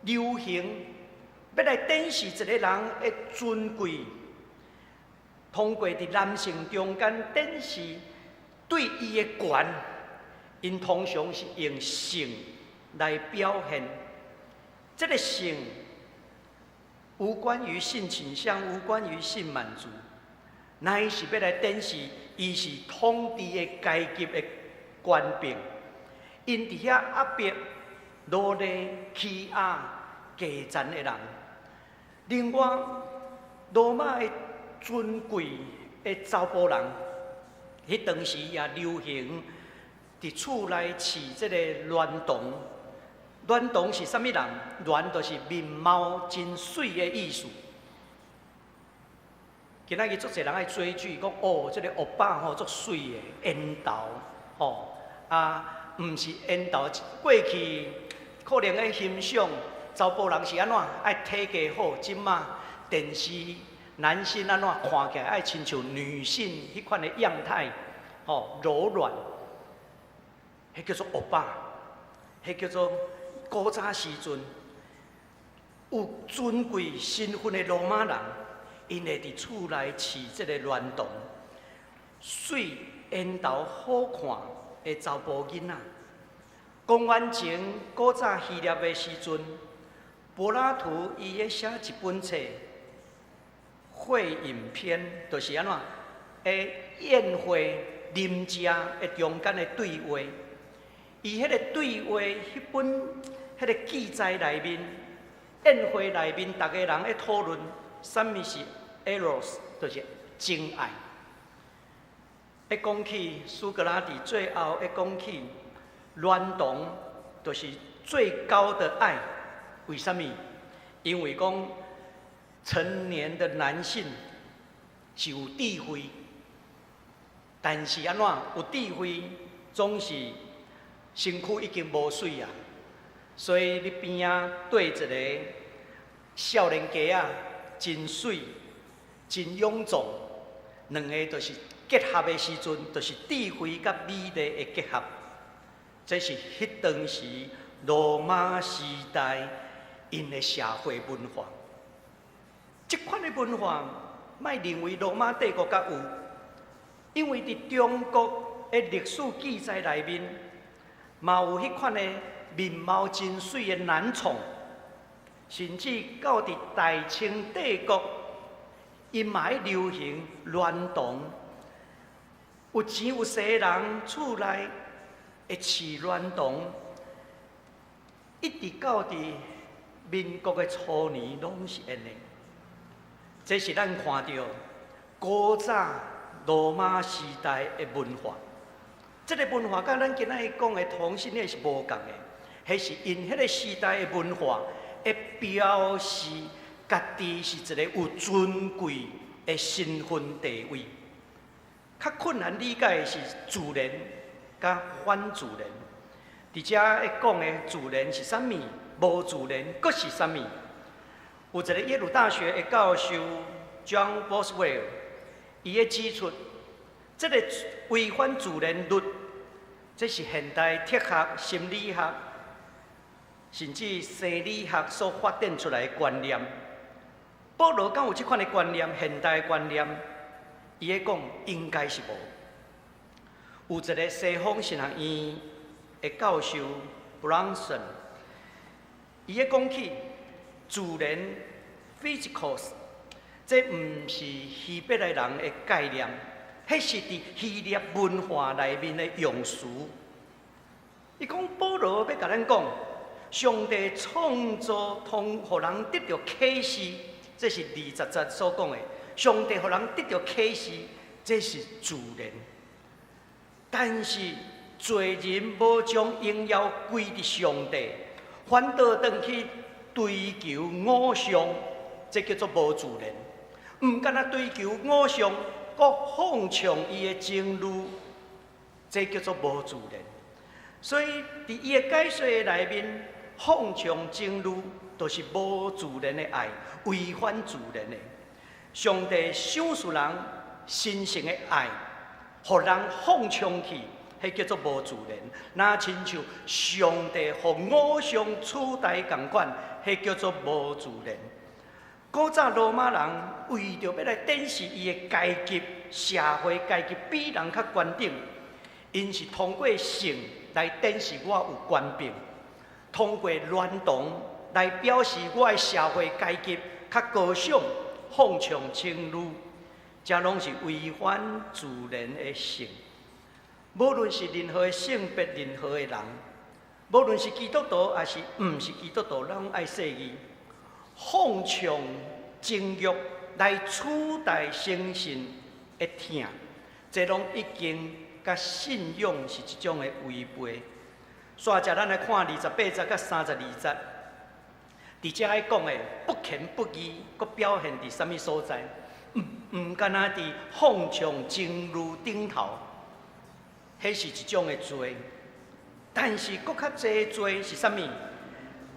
流行欲來展示一个人的尊貴，通過佇男性中間展示對伊的權，𪜶通常是用性來表現。這个性無關於性傾向，無關於性滿足，乃是欲來展示伊是統治的階級的權柄。𪜶佇遐壓迫奴隸、欺壓低層的人。另外，羅馬的尊貴的查埔人，彼當時也流行佇厝內飼這个孌童。孌童是啥物人？孌就是面貌真媠的意思。今仔日足濟人愛追劇，講哦，這个歐巴吼足媠的，緣投吼啊，毋是緣投，過去可能咧欣賞查埔人是按怎？愛體格好，這馬電視男性按怎看起來愛親像女性彼款的樣態，吼柔軟，彼叫做歐巴，彼叫做古早時陣有尊貴身份的羅馬人。𪜶會佇厝內飼這个孌童，媠緣投好看的查埔囡仔。公元前古早希臘的時陣，柏拉圖伊咧寫一本冊《會飲篇》，就是按怎？會宴會啉食的中間的對話。伊彼个對話，彼本彼个記載內面，宴會內面，逐个人咧討論啥物是 Eros，就是情愛。一講起蘇格拉底，最後一講起孌童，就是最高的愛。為啥物？因為講成年的男性是有智慧，但是按怎有智慧，總是身軀已經無媠啊。所以你邊仔對一个少年家仔，真媠、真勇壯，兩个就是結合的時陣，就是智慧佮美麗的結合。這是彼當時羅馬時代𪜶的社會文化。這款的文化，莫認為羅馬帝國才有，因為佇中國的歷史記載內面，嘛有彼款的面貌真媠的男寵，甚至到佇大清帝國，𪜶嘛會流行孌童，有錢有勢的人厝內會飼孌童，一直到佇民國的初年，攏是按呢。這是咱看著古早羅馬時代的文化。這个文化佮咱今仔日講的同性戀是無仝的，彼是𪜶彼个時代的文化，會表示家己是一个有尊貴的身份地位。較困難理解的是自然佮反自然。佇遮咧講的自然是啥物？無自然閣是啥物？有一个耶魯大學的教授 John Boswell，伊咧指出，這个違反自然律，這是現代哲學、心理學，甚至生理學所發展出來的觀念。保羅敢有這款的觀念？現代的觀念，伊咧講應該是無。有一个西方神學院的教授 Brownson，伊咧講起自然 physical，這毋是希伯來人的概念，彼是佇希臘文化內面的用詞。伊講保羅欲共咱講，上帝創造通予人得著啟示，這是20節所講的。上帝予人得著啟示，這是自然。但是罪人無將榮耀歸佇上帝，反倒轉去追求偶像，這叫做無自然。毋干焦追求偶像，閣放縱伊的情慾，這叫做無自然。所以，佇伊的解說內面，放縱情慾就是無自然的愛，違反自然的。上帝賞賜人神聖的愛，予人放縱去，彼叫做無自然。若親像上帝予偶像取代仝款，彼叫做無自然。古早羅馬人為著欲來展示伊的階級，社會階級比人較懸等，𪜶是通過性來展示我有權柄，通過戀童來表示我的社會階級較高尚，放縱情慾，這攏是違反自然的性。無論是任何的性別、任何的人，無論是基督徒抑是毋是基督徒，攏愛細膩。放縱情慾來取代誠信的疼，這攏已經佮信仰是一種的違背。煞來咱來看28節佮32節，佇遮愛講的不虔不義，閣表現佇啥物所在？毋干焦佇放縱情慾頂頭，彼是一種的罪。但是閣較濟罪是啥物？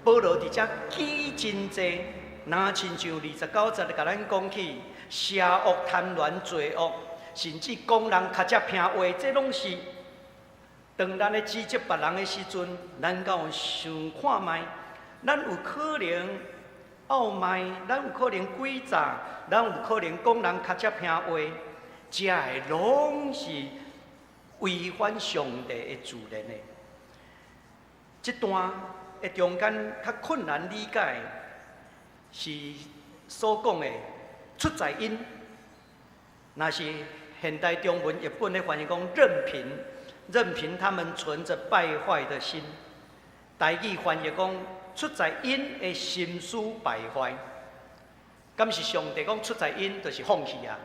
保羅佇遮記真濟，若親像29節共咱講起邪惡、貪戀、罪惡，甚至講人跤跡坪話，這攏是當咱咧指責別人的時陣，咱敢有想看覓？咱有可能傲慢，咱有可能詭詐，咱有可能講人跤跡坪話，這个攏是違反上帝的自然的。這段的中間較困難理解是所講的出在𪜶，若是現代中文譯本咧翻譯講任憑，任憑他們存著敗壞的心。台語翻譯講出在𪜶的心思敗壞，敢是上帝講出在𪜶就是放棄啊？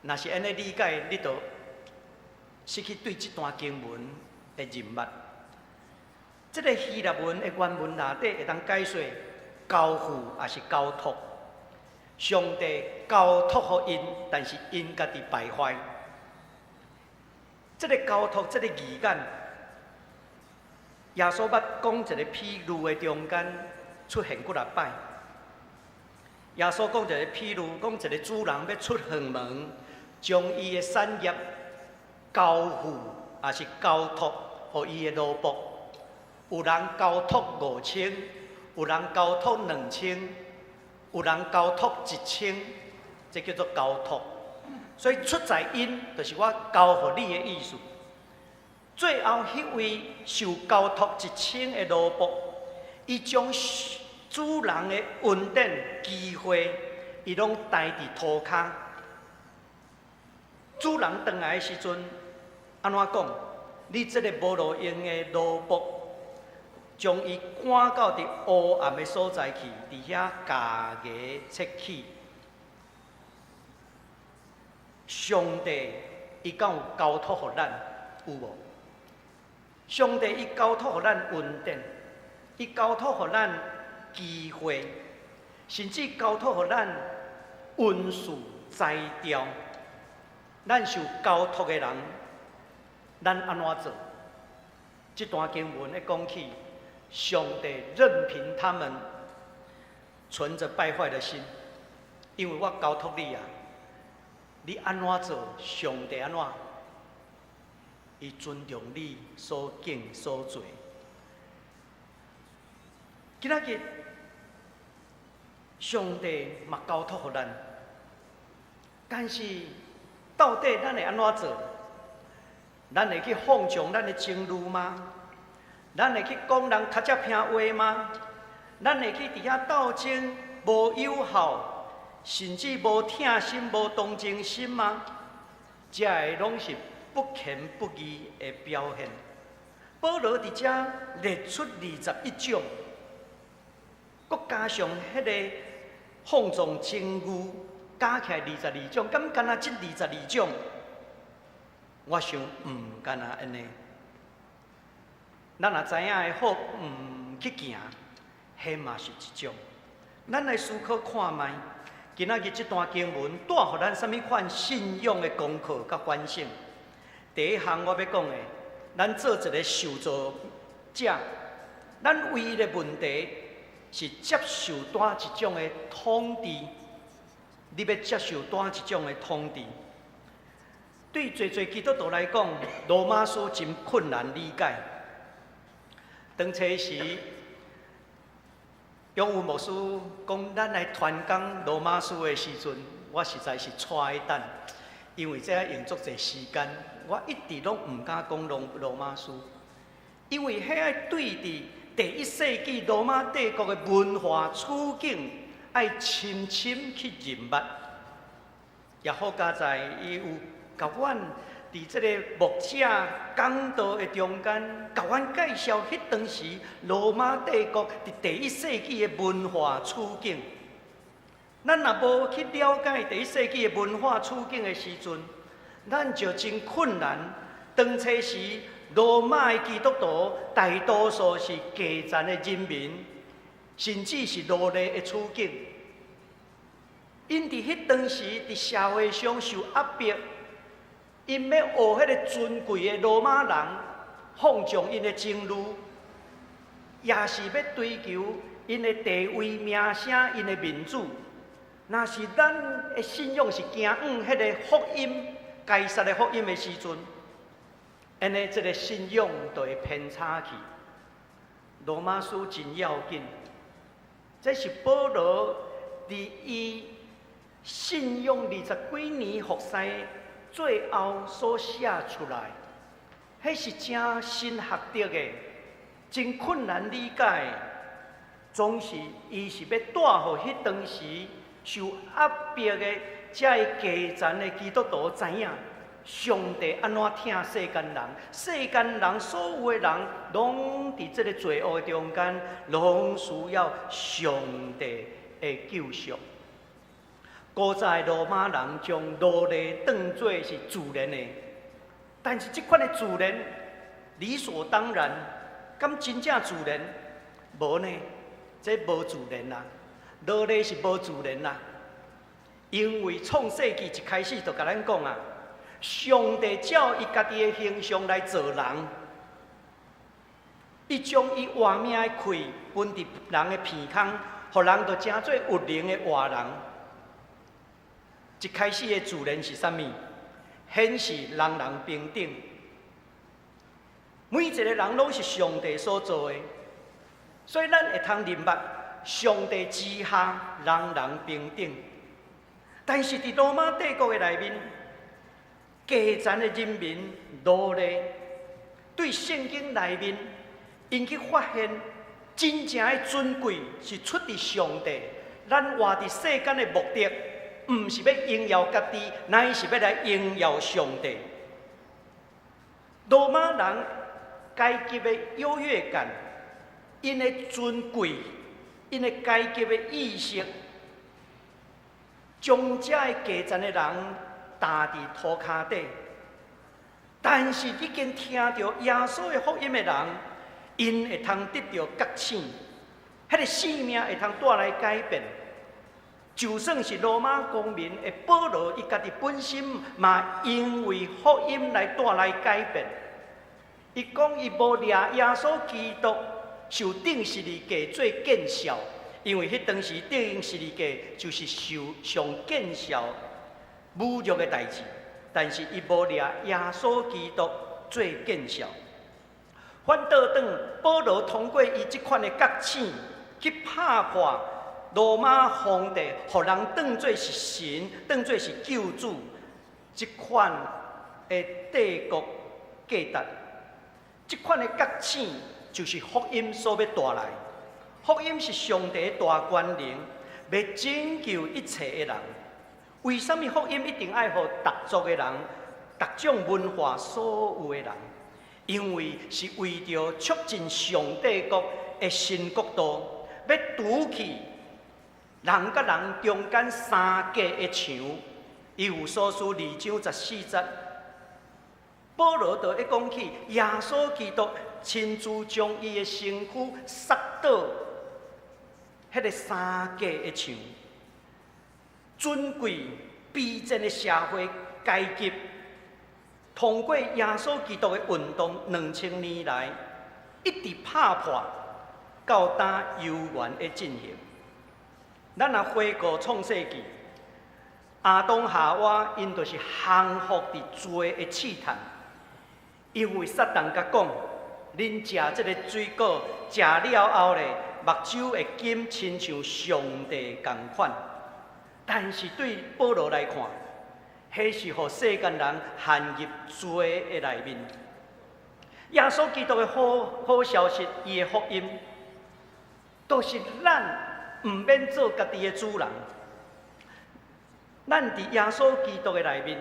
若是按呢理解，你就失去對這段經文的認捌。這个希臘文的原文內底會當解說交付，抑是交託。上帝交託予𪜶，但是𪜶家己敗壞。這个交託，這个字眼，耶穌捌講一个譬喻的中間出現幾若擺。耶穌講一个譬喻，講一个主人欲出遠門，將伊的產業交付，抑是交託予伊的奴僕。有人交託5000，有人交託2000，有人交託1000，這叫做交託。所以出在𪜶，就是我交予你的意思。最後，彼位受交託一千的奴僕，伊將主人的恩典機會，伊攏刣佇塗跤。主人轉來的時陣，按怎講？你這个無路用的奴僕，將伊趕到佇黑暗的所在去，佇遐咬牙切齒。上帝伊敢有交託予咱？有無？上帝伊交託予咱恩典，伊交託予咱機會，甚至交託予咱恩賜才調。咱受交託的人，咱按怎做？這段經文咧講起，上帝任憑他們存著敗壞的心，因為我交託你啊，你按怎做，上帝按怎，伊尊重你所見所做。今仔日，上帝嘛交託予咱，但是到底咱會按怎做？咱會去放縱咱的情慾嗎？咱會去講人跤跡坪話嗎？咱會去佇遐鬥爭無友好，甚至無疼心、無同情心嗎？這个攏是不虔不義的表現。保羅佇遮列出21種，閣加上彼个放縱情慾。加起來二十二種，敢干焦這二十二種？我想毋干焦按呢。咱若知影的好，毋去行，彼嘛是一種。咱來思考看覓，今仔日這段經文帶予咱啥物款信仰的功課佮反省？第一項我欲講的，咱做一个受造者，咱唯一的問題是接受佗一種的統治。你欲接受佗一種的統治？對濟濟基督徒來講，羅馬書真困難理解。當初時，永武牧師講咱來傳講羅馬書的時陣，我實在是掣咧等，因為這愛用足濟時間，我一直攏毋敢講羅馬書，因為彼愛對佇第一世紀羅馬帝國的文化處境，愛深深去認捌。也好佳哉，伊有共阮佇這個牧者講道的中間，共阮介紹彼當時羅馬帝國佇第一世紀的文化處境。咱若無去了解第一世紀的文化處境的時陣，咱就真困難。當初時羅馬的基督徒大多數是低層的人民，甚至是奴隸的處境。𪜶佇彼當時佇社會上受壓迫。𪜶欲學彼个尊貴的羅馬人，放縱𪜶的情慾，也是欲追求𪜶的地位、名聲、𪜶的面子。若是咱的信仰是行向彼个福音、該撒的福音的時陣，按呢，這个信仰就會偏差去。羅馬書真要緊，這是保羅佇伊信仰二十幾年服侍最後所寫出來，彼是誠深學的的，真困難理解。總是伊是欲帶予彼當時受壓迫的這个低層的基督徒知影，上帝按怎疼世間人，世間人所有的人，攏佇這个罪惡的中間，攏需要上帝的救贖。古早的羅馬人將奴隸當做是自然的，但是這款的自然理所當然，敢真正自然？無呢，這無自然啦，奴隸是無自然啦。因為創世記一開始就共咱講啊，上帝照伊家己的形象來造人，伊將伊活命的氣噴佇人的鼻孔，予人就成做有靈的活人。一開始的自然是啥物？顯示人人平等，每一個人攏是上帝所造的，所以咱會通認捌上帝之下人人平等。但是佇羅馬帝國的內面，低層的人民奴隸對聖經內面，𪜶去發現真正的尊貴是出佇上帝。咱活佇世間的目的，毋是欲榮耀家己，乃是欲來榮耀上帝。羅馬人階級的優越感，𪜶的尊貴，𪜶的階級的意識，將這个低層的人踏佇塗跤底。但是已經聽著耶穌的福音的人，𪜶會通得著覺醒，彼个生命會通帶來改變。就算是羅馬公民的保羅，伊家己本身嘛，因為福音來帶來改變。伊講伊無掠耶穌基督受釘十字架做見笑，因為彼當時釘十字架就是受上見笑侮辱的代誌。但是伊無掠耶穌基督做見笑。反倒轉，保羅通過伊這款的覺醒去拍破羅馬皇帝，予人當做是神，當做是救主，這款的帝國價值，這款的覺醒就是福音所欲帶來。福音是上帝的大權能，欲拯救一切的人。為啥物福音一定愛予逐族的人、逐種文化所有的人？因為是為著促進上帝國的新國度，欲除去人佮人中間三隔的牆，以弗所書2章14節，保羅就會講起耶穌基督親自將伊的身軀殺倒彼个三隔的牆，尊貴卑賤的社會階級，通過耶穌基督的運動，2000年來一直拍破，到今猶原咧進行。咱若回顧創世記，亞當夏娃𪜶就是降服佇罪的試探，因為撒旦共講：恁食這个水果，食了後咧，目睭會金親像上帝仝款。但是對保羅來看，彼是予世間人陷入罪的內面。耶穌基督的好好消息，伊的福音，就是咱毋免做家己的主人。咱佇耶穌基督的內面，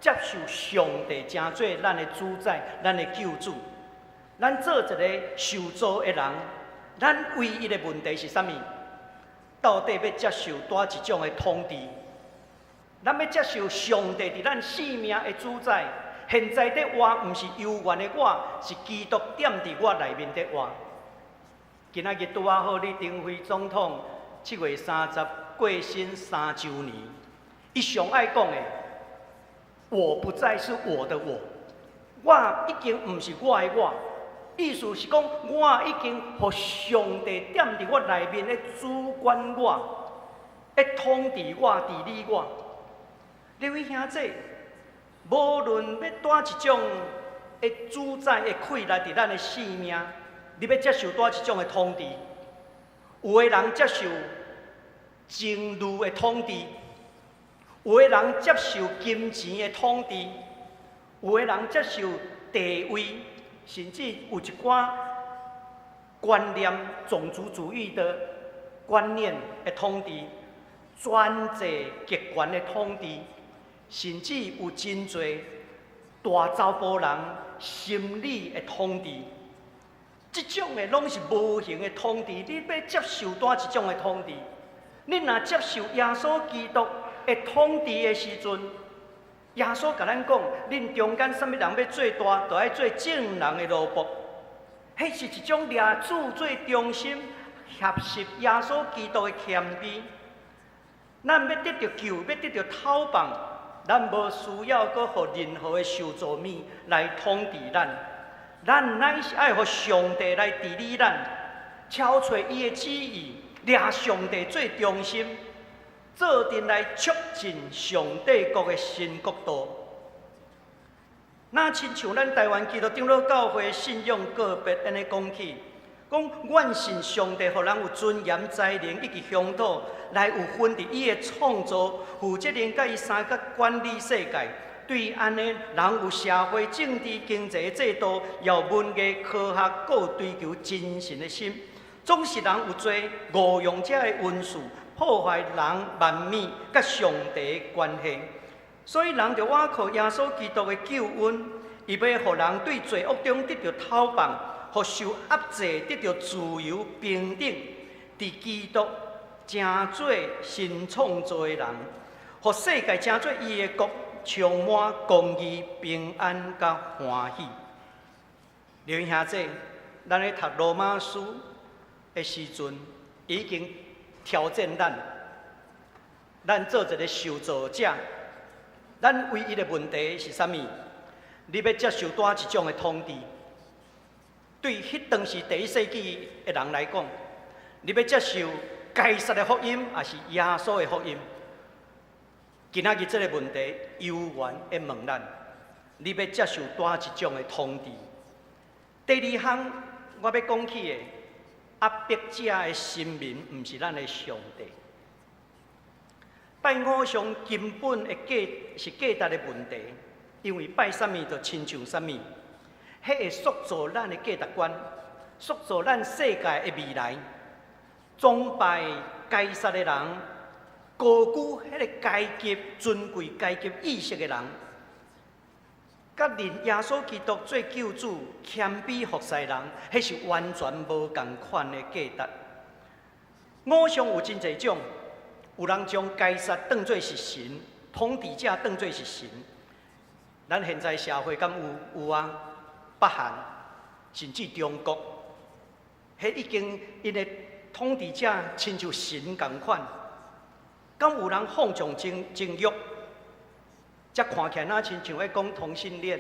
接受上帝成做咱的主宰、咱的救主。咱做一个受造的人，咱唯一的問題是啥物？到底欲接受佗一種的統治？咱欲接受上帝佇咱生命的主宰。現在佇活，毋是猶原的我，是基督踮佇我內面佇活。今仔日拄仔好，李登輝總統7月30過身3週年，伊上愛講的，我不再是我的我，我已經毋是我的我。意思是講，我已經予上帝踮佇我內面咧主管我，咧統治我、治理我。各位兄弟，無論欲佗一種的主宰的氣力佇咱的生命，你欲接受佗一種的統治？有的人接受情慾的統治，有的人接受金錢的統治，有的人接受地位，甚至有一寡觀念、種族主義的觀念的統治，專制極權的統治，甚至有真濟大查埔人心理的統治。這種的攏是無形的統治，你欲接受佗一種的統治？你若接受耶穌基督的統治的時陣，耶穌共咱講，恁中間啥物人欲做大，就愛做眾人的奴僕。彼是一種掠主做中心，學習耶穌基督的謙卑。咱欲得著救，欲得著透放，咱無需要閣予任何的受造物來統治咱。咱乃是愛予上帝來治理咱，超揣伊的旨意，掠上帝做中心，做陣來促進上帝國的新國度。若親像咱台灣基督長老教會信仰告白按呢講起，講願信上帝予人有尊嚴、才能以及鄉土，來有份佇伊的創造，負責任佮伊相佮管理世界。對按呢，人有社會、政治、經濟制度，有文藝、科學，閣有追求精神的心。總是人有濟誤用這个恩賜，破壞人萬物佮上帝的關係。所以人著倚靠耶穌基督的救恩，伊欲予人對罪惡中得著透放，予受壓制得著自由平等，佇基督成做新創造的人，予世界成做伊的國，充滿公義、平安佮歡喜。弟兄姊，咱咧讀羅馬書的時陣，已經挑戰咱，咱做一个受造者，咱唯一的問題是啥物？你欲接受佗一種的統治？對彼當時第一世紀的人來講，你欲接受該撒的福音，抑是耶穌的福音？今仔日這个問題猶原會問咱：你欲接受佗一種的統治？第二項我欲講起的，壓迫者的神明，毋是咱的上帝。拜偶像根本的價是價值的問題，因為拜啥物就親像啥物，彼會塑造咱的價值觀，塑造咱世界的未來。崇拜該撒的人，高舉彼个階級尊貴階級意識的人，佮認耶穌基督做救主、謙卑服侍人，彼是完全無仝款的價值。偶像有真濟種，有人將該撒當做是神，統治者當做是神。咱現在社會敢有？有啊，北韓甚至中國，彼已經𪜶的統治者親像神仝款。敢有人放縱情慾？這看起來若親像咧講同性戀，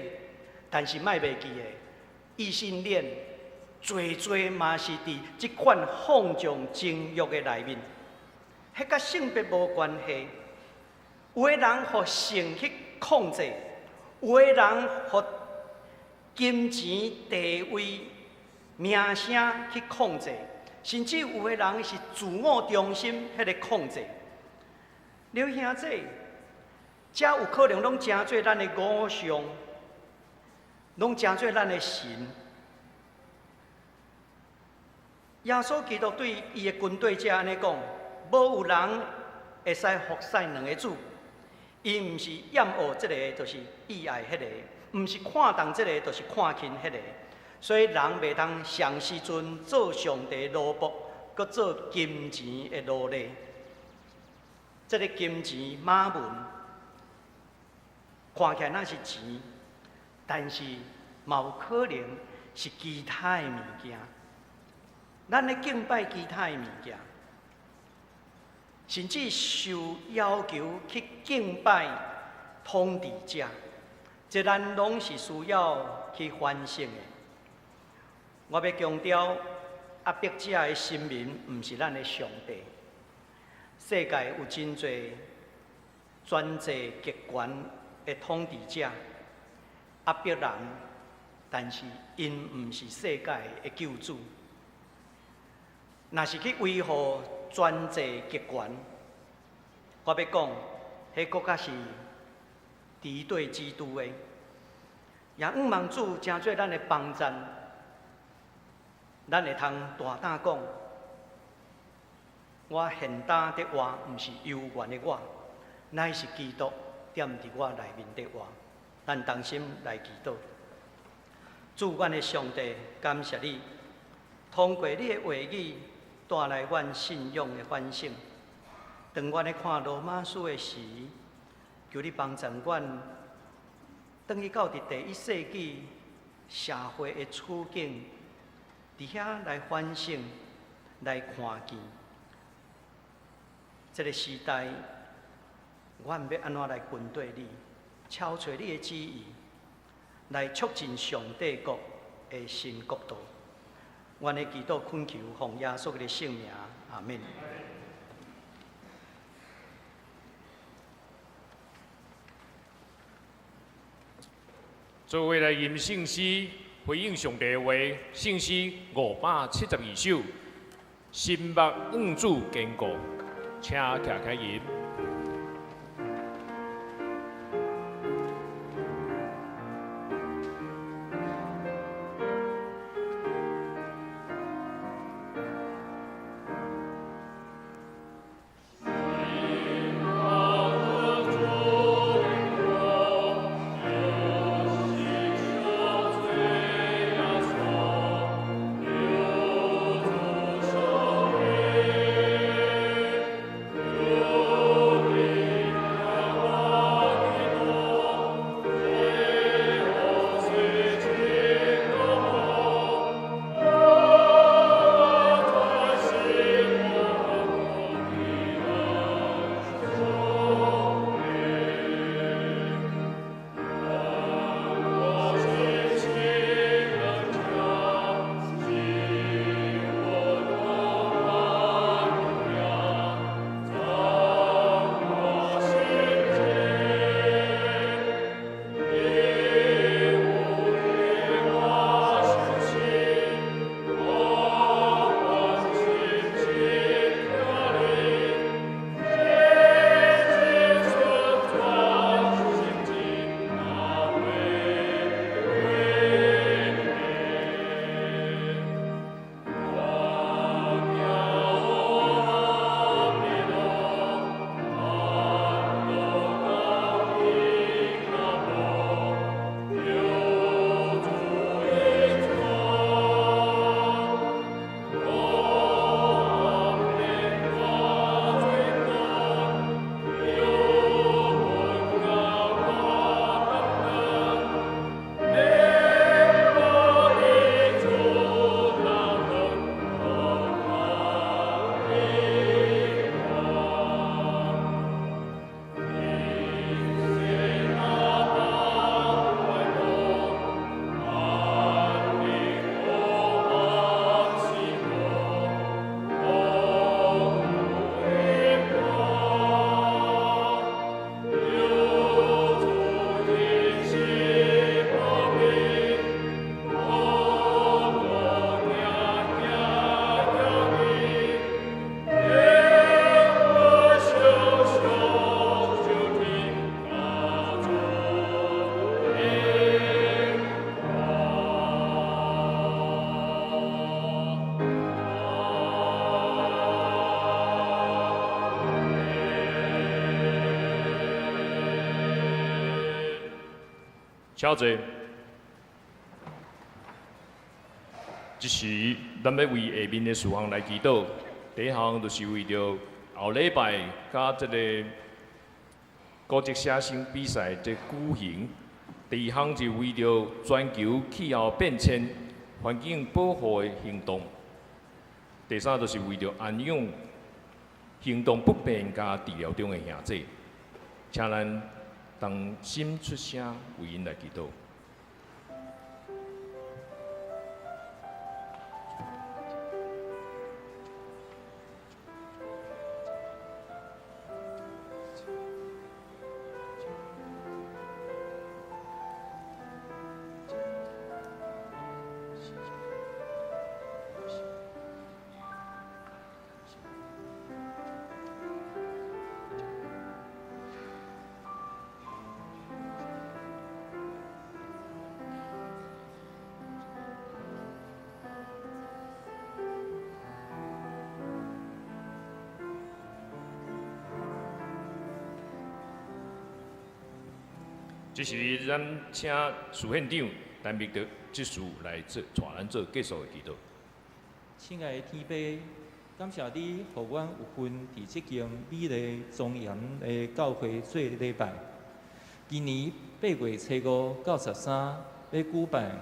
但是莫袂記得，異性戀濟濟嘛是佇這款放縱情慾的內面，彼佮性別無關係。有的人予性去控制，有的人予金錢、地位、名聲去控制，甚至有的人是自我中心彼个控制。了兄弟，這有可能攏成做咱的偶像，攏成做咱的神。耶穌基督對伊的跟隨者按呢講：無有人會使服侍兩个主，伊毋是厭惡這个，就是意愛彼个；毋是看重這个，就是看輕彼个。所以人袂通同時陣做上帝奴僕，閣做金錢的奴隸。這个金錢瑪門看起來若是錢，但是嘛有可能是其他的物件。咱咧敬拜其他的物件，甚至受要求去敬拜統治者，這咱攏是需要去反省的。我欲強調，壓迫者的神明毋是咱的上帝。世界有真濟專制極權的統治者壓迫人，但是𪜶毋是世界的救主。若是去維護專制極權，我欲講，彼閣較是敵對基督的。也向望主成做咱的幫贊，咱會通大膽講，我現今佇活，毋是猶原的我，乃是基督踮佇我內面佇活。咱同心來祈禱，主，阮的上帝，感謝你，通過你的話語帶來阮信仰的反省。當阮咧看羅馬書的時，求你幫助阮，轉去到佇第一世紀社會的處境，佇遐來反省，來看見這个時代，阮欲按怎來跟隨你，超出你的旨意，來促進上帝國的新國度。阮的祈禱懇求，奉耶穌的聖名，阿們。做伙來吟聖詩，回應上帝的話，聖詩572首，心目向主堅固，請徛起來吟。请坐。这时，咱欲为下面的事项来祈祷。第一项就是为著后礼拜佮这个国际写生比赛的举行。第二项是为著全球气候变迁、环境保护的行动。第三就是为著安养行动不便佮治疗中的兄弟，请咱同心出声为𪜶来祈祷。这时，咱请副县长陈明德执事来做带咱做结束的祈祷。亲爱的天父，感谢你，予阮有份伫这间美丽庄严的教会做礼拜。今年8月初5到13，欲举办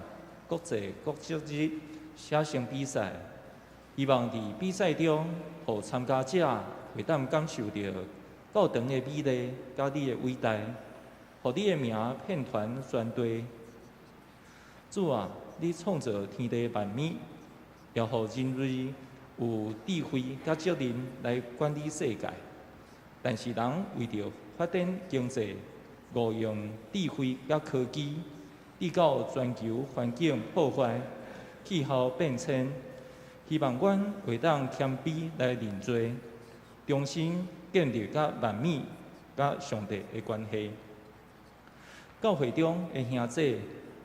国际国足日写生比赛，希望伫比赛中，予参加者会当感受著教堂的美丽，佮你的伟大。予你的名遍传全地。主啊，你创造天地万物，也予人类有智慧佮责任来管理世界。但是人为著发展经济，误用智慧佮科技，致到全球环境破坏、气候变迁。希望阮会当谦卑来认罪，重新建立佮万物佮上帝的关系。教会中的兄弟，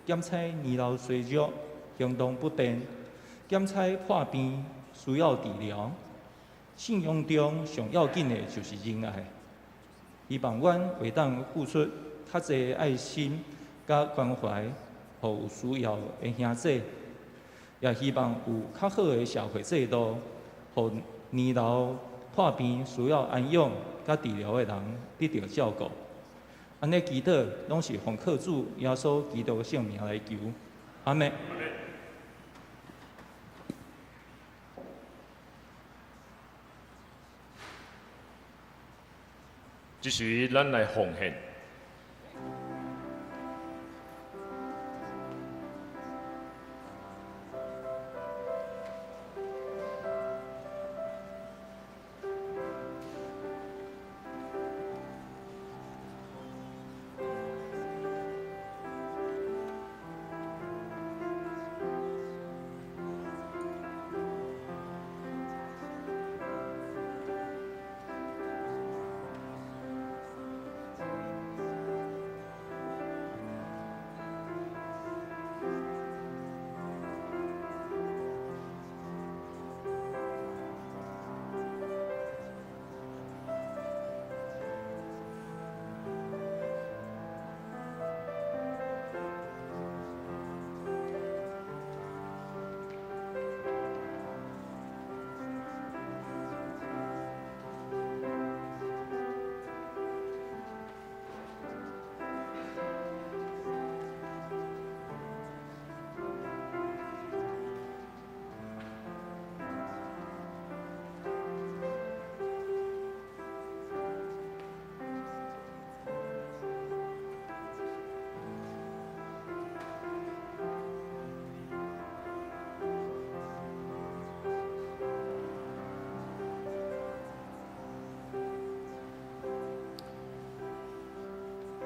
检测年老衰弱、行动不便，检测破病需要治疗。信仰中上要紧的就是仁爱。希望阮会当付出较济爱心佮关怀，予有需要的兄弟。也希望有较好的社会制度，予年老破病需要安养佮治疗的人得著照顾。按呢祈祷，拢是奉靠主耶稣基督的圣名来求，阿们。这时，咱来奉献。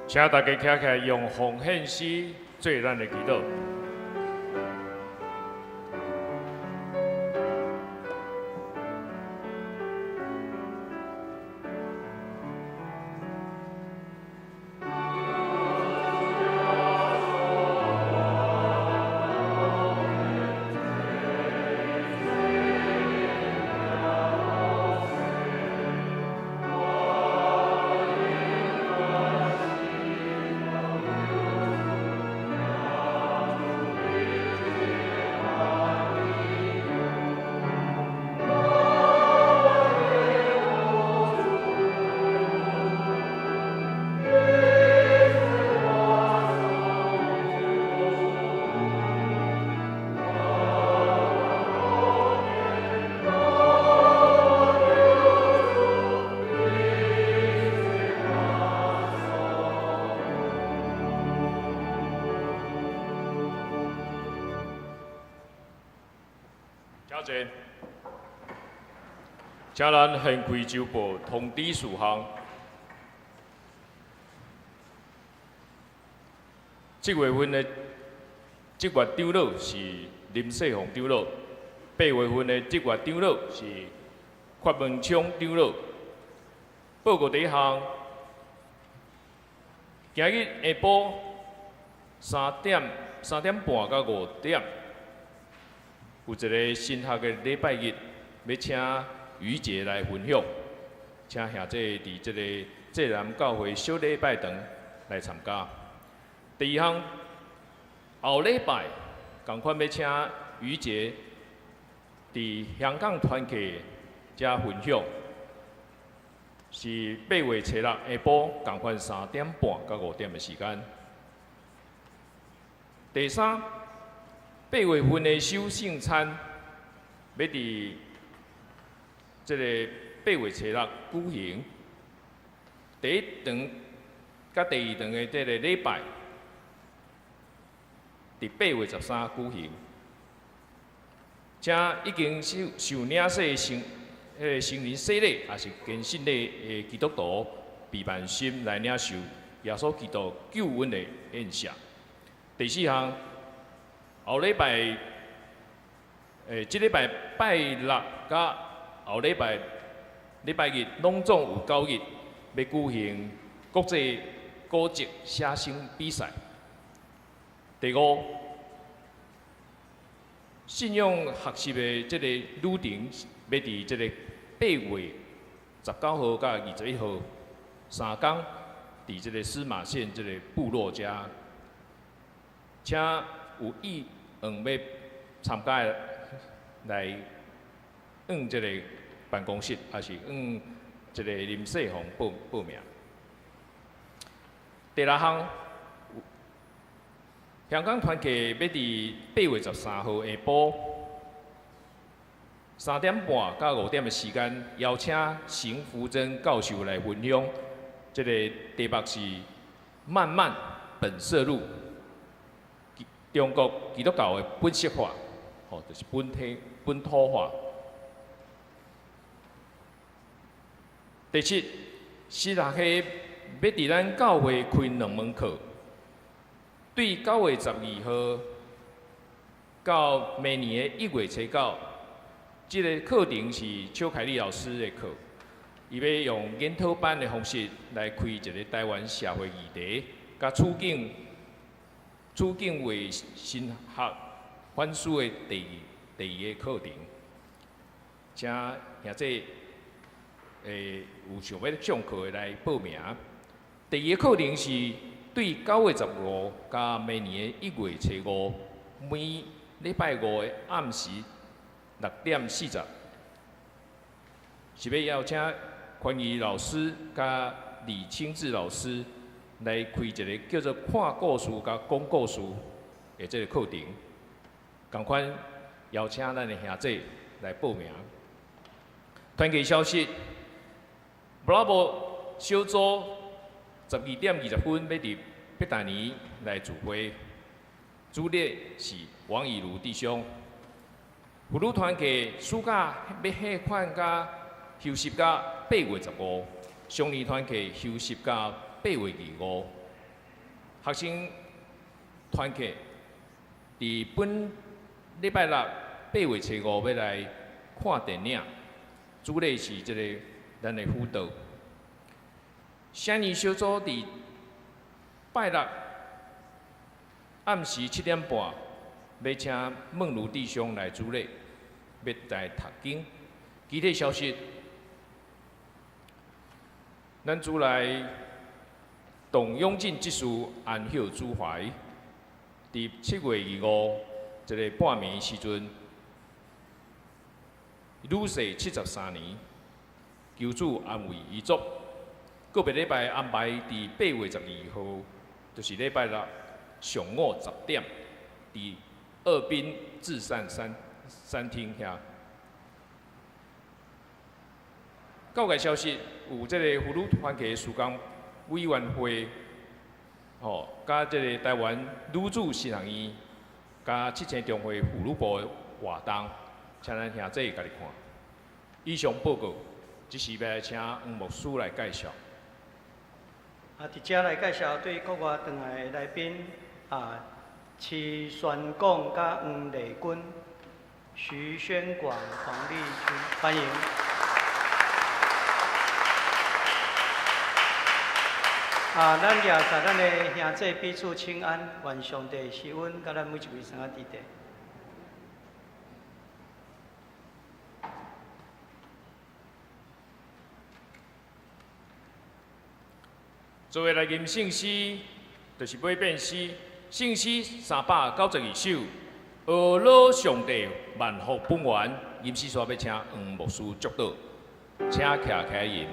请大家站起来，用奉献诗做咱的祈祷。請坐。請咱掀開週報通知事項。7月份的職月長老是林世宏長老，8月份的職月長老是郝文昌長老。報告第一項，今日下晡3點、3點半到5點，有一個神學的禮拜日，欲請余杰來分享，請兄弟佇這個濟南教會小禮拜堂來參加。第二項，後禮拜仝款欲請余杰佇香港團契遮分享，是8月初6下晡仝款3點半到5點的時間。第三，8月份的守聖餐，欲佇這個8月初6舉行。第一堂佮第二堂的這個禮拜，佇8月13舉行。請已經受領洗的成人洗禮，抑是堅信禮的基督徒，備辦心來領受耶穌基督救恩的宴席。第四項，後禮拜，這禮拜拜六佮後禮拜禮拜日，攏總有9日欲舉行國際古籍寫生比賽。第五，信仰學習的這個旅程，欲佇這個8月19號佮21號3工，佇這個司馬縣這個部落遮，請有意願欲參加的來向這個辦公室，抑是向這個林世宏報名。第六項，香港團契欲佇8月13號下晡3點半到5點的時間，邀請邢福珍教授來分享。這個題目是《漫漫本色路》，中國基督教的本色化，就是本土化。第七，神學系欲佇咱教會開兩門課，對9月12號到明年的1月初9，這个課程是邱凱麗老師的課，伊欲用研討班的方式來開一个台灣社會議題，佮處境為神學反思的第二个課程，請兄弟有想欲上課的來報名。第二个課程是對9月15到明年的1月初5，每禮拜五的暗時6點40，是欲邀請寬瑜老師佮李清志老師來開一个叫做看故事佮講故事的這个課程，仝款邀請咱的兄弟來報名。團契消息，Bravo 小組12點20分欲佇伯大尼來聚會，主禮是王以如弟兄。婦女團契暑假欲還款佮休息到8月15，少年團契休息到8月25。學生團契佇本禮拜六8月初5欲來看電影，主禮是這個咱的輔導。少年小組佇拜六暗時7點半，欲請孟如弟兄來主禮，欲來讀經。其他消息，咱主內董永進執事安息主懷，佇7月25這个半暝時陣，女婿73年，求主安慰遺族。個別禮拜安排佇8月12號，就是禮拜六上午10點，佇二濱至善餐廳遐。教界消息，有這个婦女團契事工委員會，佮這个台灣女子神學院，佮七星中會婦女部的活動，請咱兄弟家己看。以上報告，這時欲來請黃牧師來介紹。啊，佇遮來介紹對國外轉來的來賓啊，徐宣廣佮黃麗君，徐宣廣、黃麗君，歡迎。啊，咱也共咱的兄弟彼此請安，願上帝賜恩，佮咱每一位三個弟弟。做伙來吟聖詩，就是每遍詩，聖詩392首，呵咾上帝萬福本源，吟詩煞欲請黃牧師祝禱，請徛起來吟。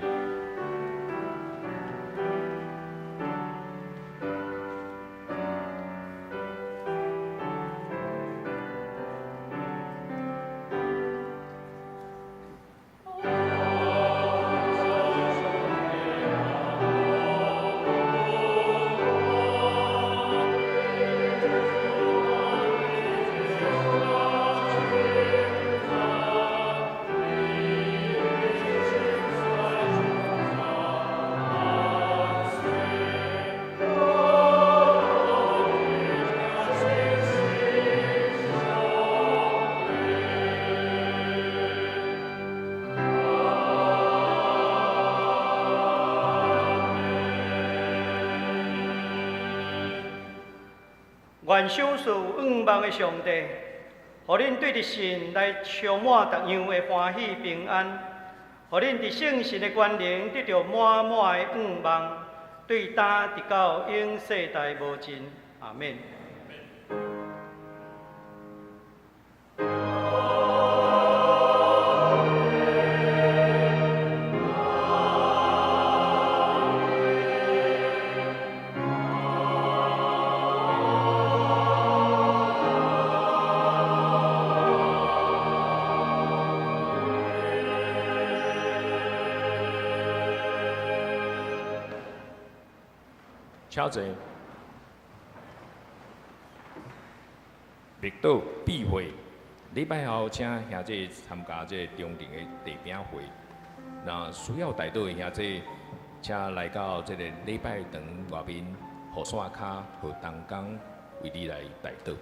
願賞賜願望的上帝，予恁對著神來充滿各樣的歡喜平安，予恁佇聖神的權能得著滿滿的願望，對今直到永世代無盡。阿們。請坐。默禱闭會，禮拜後請兄弟參加這個中庭的地餅會。若需要代禱的兄弟，請來到這個禮拜堂外面雨傘跤和同工為你來代禱。